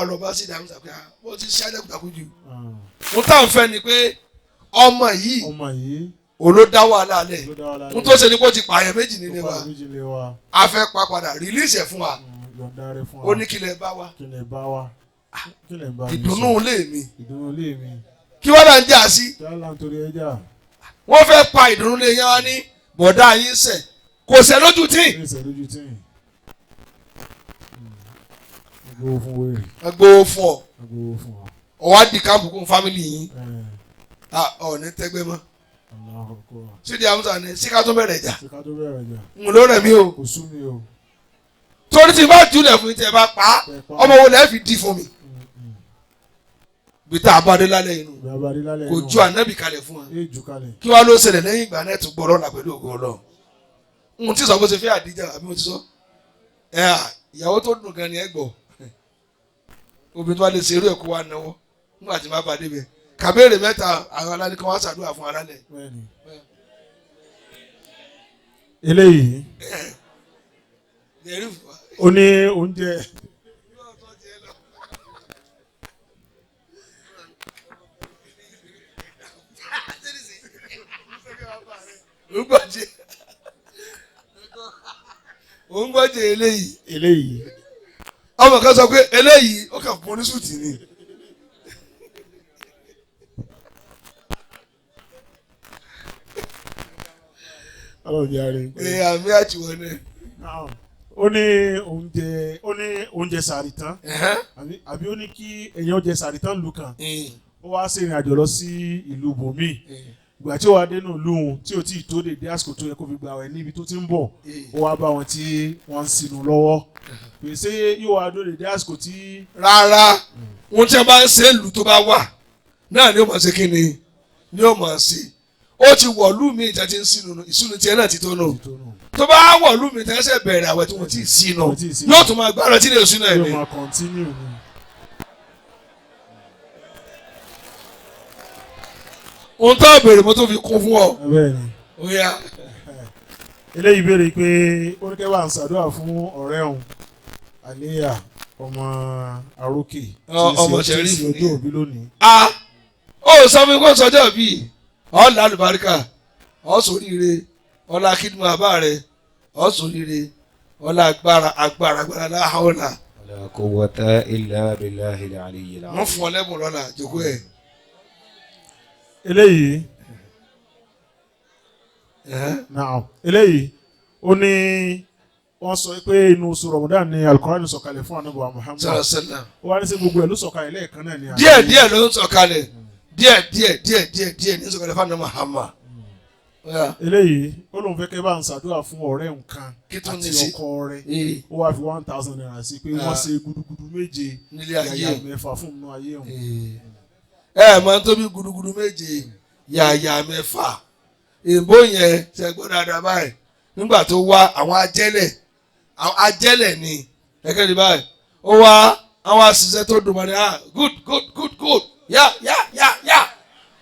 àlọ́bá sí ìdààmú sàpé wọ́n ti ṣe àjẹkùtàkù jù. Mo táwọn fẹ́ ni pé ọmọ yìí olódá wàhálà lẹ̀. N tó ṣe ni kó ti pààyàn méjì nílé wa. A fẹ́ pa padà rìlíìsì ẹ̀ fún wa. Ó ní kí lẹ bá wa. Ìdùnnú ilé mi. Kí wọ́n là ń jà sí. Wọ́n fẹ́ pa ìdùnnú ilé yẹn wá ní bọ̀dá yín sẹ̀. Kò sẹ̀ lójú tí. Agbowó fún ọ. Ọwọ́ di káàpù kún fámìlì yín. Ọ̀ ní tẹ́gbẹ́ mọ́. Sídi Hamza ni síká tó bẹ̀rẹ̀ jà. N ló rẹ̀ mí o. Torí tí bá jùlẹ̀ fún yín tí ẹ bá pa ọmọ wo lẹ́ẹ̀ fi di fún mi. Bí tá a bá dé lálẹ́ inú kò ju ànábì kalẹ̀ fún wa. Kí wàá ló ṣẹlẹ̀ lẹ́yìn ìgbà náà tún gbọ́rọ̀ là pẹ̀lú ògo Ọlọ́run. N tí sọ bó ṣe fẹ́ àdíjà àbí mo ti sọ. Ẹ à ìyàwó tó dùn gan ni ẹ gbọ́. Obìnrin tó bá lè ṣe eré ẹ̀kọ́ wa náwó nígbà tí má ba débẹ̀. Kàbéèrè mẹ́ta àwọn alálẹ́ kan wá ṣàdúrà fún alálẹ̀. Eléyìí ó ní oúnjẹ. Ó ń gbọ́jẹ̀ eléyìí. Eléyìí Ọmọ kan sọ pé eléyìí ó kàn fún oníṣùtì ni. Ọlọ́run jẹ́ àárẹ̀. Ee àmì àtiwọ́ ni. Naam. Ó ní oúnjẹ sàárì tán àbí ó ní kí èèyàn jẹ sàárì tán lù kan, ó wá sí ìrìn àjò lọ sí ìlú bòmíì. Ìgbà tí ó wá dénú ìlú òun tí ò tí ì tó dédé àsìkò tó yẹ kó fi gbà wẹ̀ níbi tó ti ń bọ̀, ó wá bá wọn tí wọ́n ń sinú lọ́wọ́. Pèsè yóò wá dó dédé àsìkò tí. Rárá, ohun tí a bá ń ṣe ìlú tó bá wà náà ni ó máa ṣe kí ni ni ó máa ṣe. Ó ti wọ̀lú mi ìjà ti ń sínú ìsúnú tiẹ̀ náà ti tó nù. Tó bá wọ̀lú mi tẹ́ ṣe bẹ̀rẹ̀ àwẹ̀ tí wọ́n ti sínú yóò tún máa gbára tí lè sínú ẹ̀ Yóò ni. máa continue ni. Ohun tó béèrè mo tó fi kún fún ọ. Bẹ́ẹ̀ ni. Ó yá. Eléyìí béèrè pé oníkẹ́ bá ń ṣàdúrà fún ọ̀rẹ́ òun Àlíyà ọmọ Arókè Ọmọ tí í ṣe Sheriff ni. ọjọ́ òbí lónìí. A ó sọ fún mi kó sọjọ́ bíi ọ̀la àlùbáríkà ọ̀sọ̀ríire ọ̀la kídùn àbá rẹ̀ ọ̀sọ̀ríire ọ̀la agbára agbára agbára láhàólà. La quwwata illa billahi al-aliyyil Wọ́n fún ọ lẹ́bùn lọ́la jòkó ẹ̀. Eléyìí náà eléyìí ó ní wọ́n sọ pé inú oṣù Ramadan ni Al-Qur'an sọ̀kalẹ̀ fún Ànábì wa Muhammad. Sọ̀rọ̀ sẹ́lá. Ó wá ní sí gbogbo ẹ̀ ló sọ̀kalẹ̀ lẹ́ẹ̀kan náà ni. Díẹ̀ díẹ̀ ló ń sọ̀kalẹ̀ díẹ̀ díẹ̀ díẹ̀ díẹ̀ díẹ̀ ní sọ̀kalẹ̀ fún Muhammad. Ó yá. Eléyìí ó lóun fẹ́ kẹ́ bá ń ṣàdúrà fún ọ̀rẹ́ nǹkan Kí tún ní àti sí? ọkọ rẹ̀. Ee, Ó wá fi 1,000 naira sí pé wọ́n ṣe gudugudu méje nílé ayé. yàyà mẹ́fà fún inú ayé òun. Ee. Ẹ máa ń tóbi gudugudu méje yàyà mẹ́fà. Èèbó yẹn ṣe gbọ́ dáadáa báyìí nígbà tó wá àwọn ajẹ́lẹ̀ àwọn ajẹ́lẹ̀ ni ẹ̀kẹ́ ní báyìí ó wá àwọn àṣìṣe tó dùn mọ́ ni ah good good good good yá yá yá yá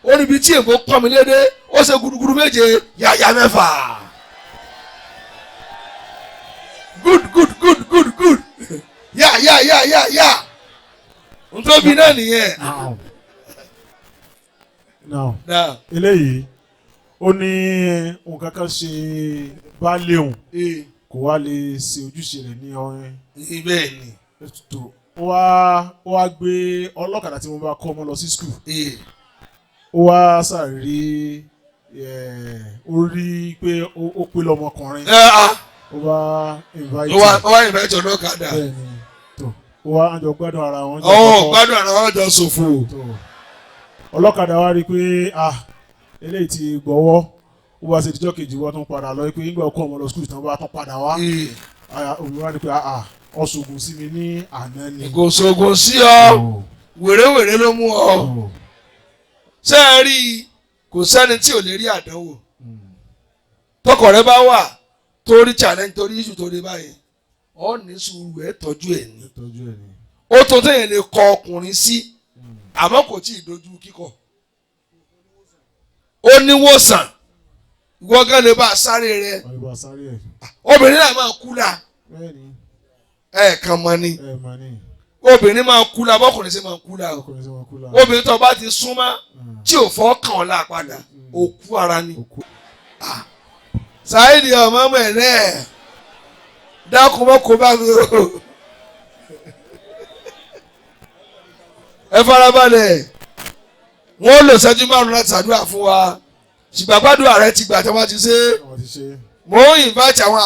ó níbi tí èèbó pọ́n mi lédè ó ṣe gudugudu méje yàyà mẹ́fà good good good good good yá yá yá yá yá ntóbi náà nìyẹn. Now, Náà. eléyìí ó ní nǹkan kan ṣe baálé òun Ee, kò wá lè ṣe ojúṣe rẹ̀ ní ọrin bẹ́ẹ̀ ni. tó ó wá gbé ọlọ́kadà tí mo bá kọ́ ọmọ lọ sí skul. Ee. Ó wá sàrí ó rí pé ó pé lọ́mọkùnrin. Ẹ ah. Ó bá invite Ó wá ó wá ìfẹ́ ọlọ́kadà. Bẹ́ẹ̀ ni tó ó wá àjọ gbádùn ara wọn jọ Ọ̀hún kọ́kọ́. gbádùn ara wọn jọ ṣòfò. Tó ọlọ́kadà wá rí i pé ah eléyìí ti gbọ́wọ́, ó wá ṣe ìdíjọ́ kejì wọ́n tún padà lọ pé nígbà ọkọ ọmọ lọ skul tán bá tún padà wá. Òun wá rí i pé ah ọ̀ṣọ́gun sí mi ní àná ni. Kò ṣògùn sí ọ, wèrèwèrè ló mú ọ. Ṣé ẹ rí i, kò sẹ́ni tí ò lè rí àdánwò. Tọkọ rẹ bá wà tó rí challenge tó rí issue tó rí báyìí, ọ ní sùúrù ẹ tọ́jú ẹ ní. Tọ́jú ẹ̀ ni. Ó tó téèyàn lè kọ ọkùnrin sí, àmọ́ kò tí ì dojú kíkọ. Ó níwòsàn, ìwọ gán lè bá a sáré rẹ. Wọ́n lè bá a sáré ẹ̀. Obìnrin náà máa kú la. Bẹ́ẹ̀ ni. Ẹ̀ẹ̀kan mọ́ ni. Ẹ̀ mà ní. Obìnrin máa kú la bọ́kùnrin sì máa kú la o. Ọkùnrin sí wọn kú la. Obìnrin tó bá ti súnmọ́ tí ò fọ́ kàn ọ́ la padà, òkú ara ni. Òkú. Saheed ọmọ ọmọ ẹ̀ náà dákun mọ́ kó bá mi o. Ẹ farabalẹ̀, wọ́n lò ṣẹ́jú márùn-ún láti ṣàdúrà fún wa, ṣùgbọ́n gbàdúrà rẹ ti gbà tí wọ́n ti ṣe. Wọ́n ti ṣe. Mò ń invite àwọn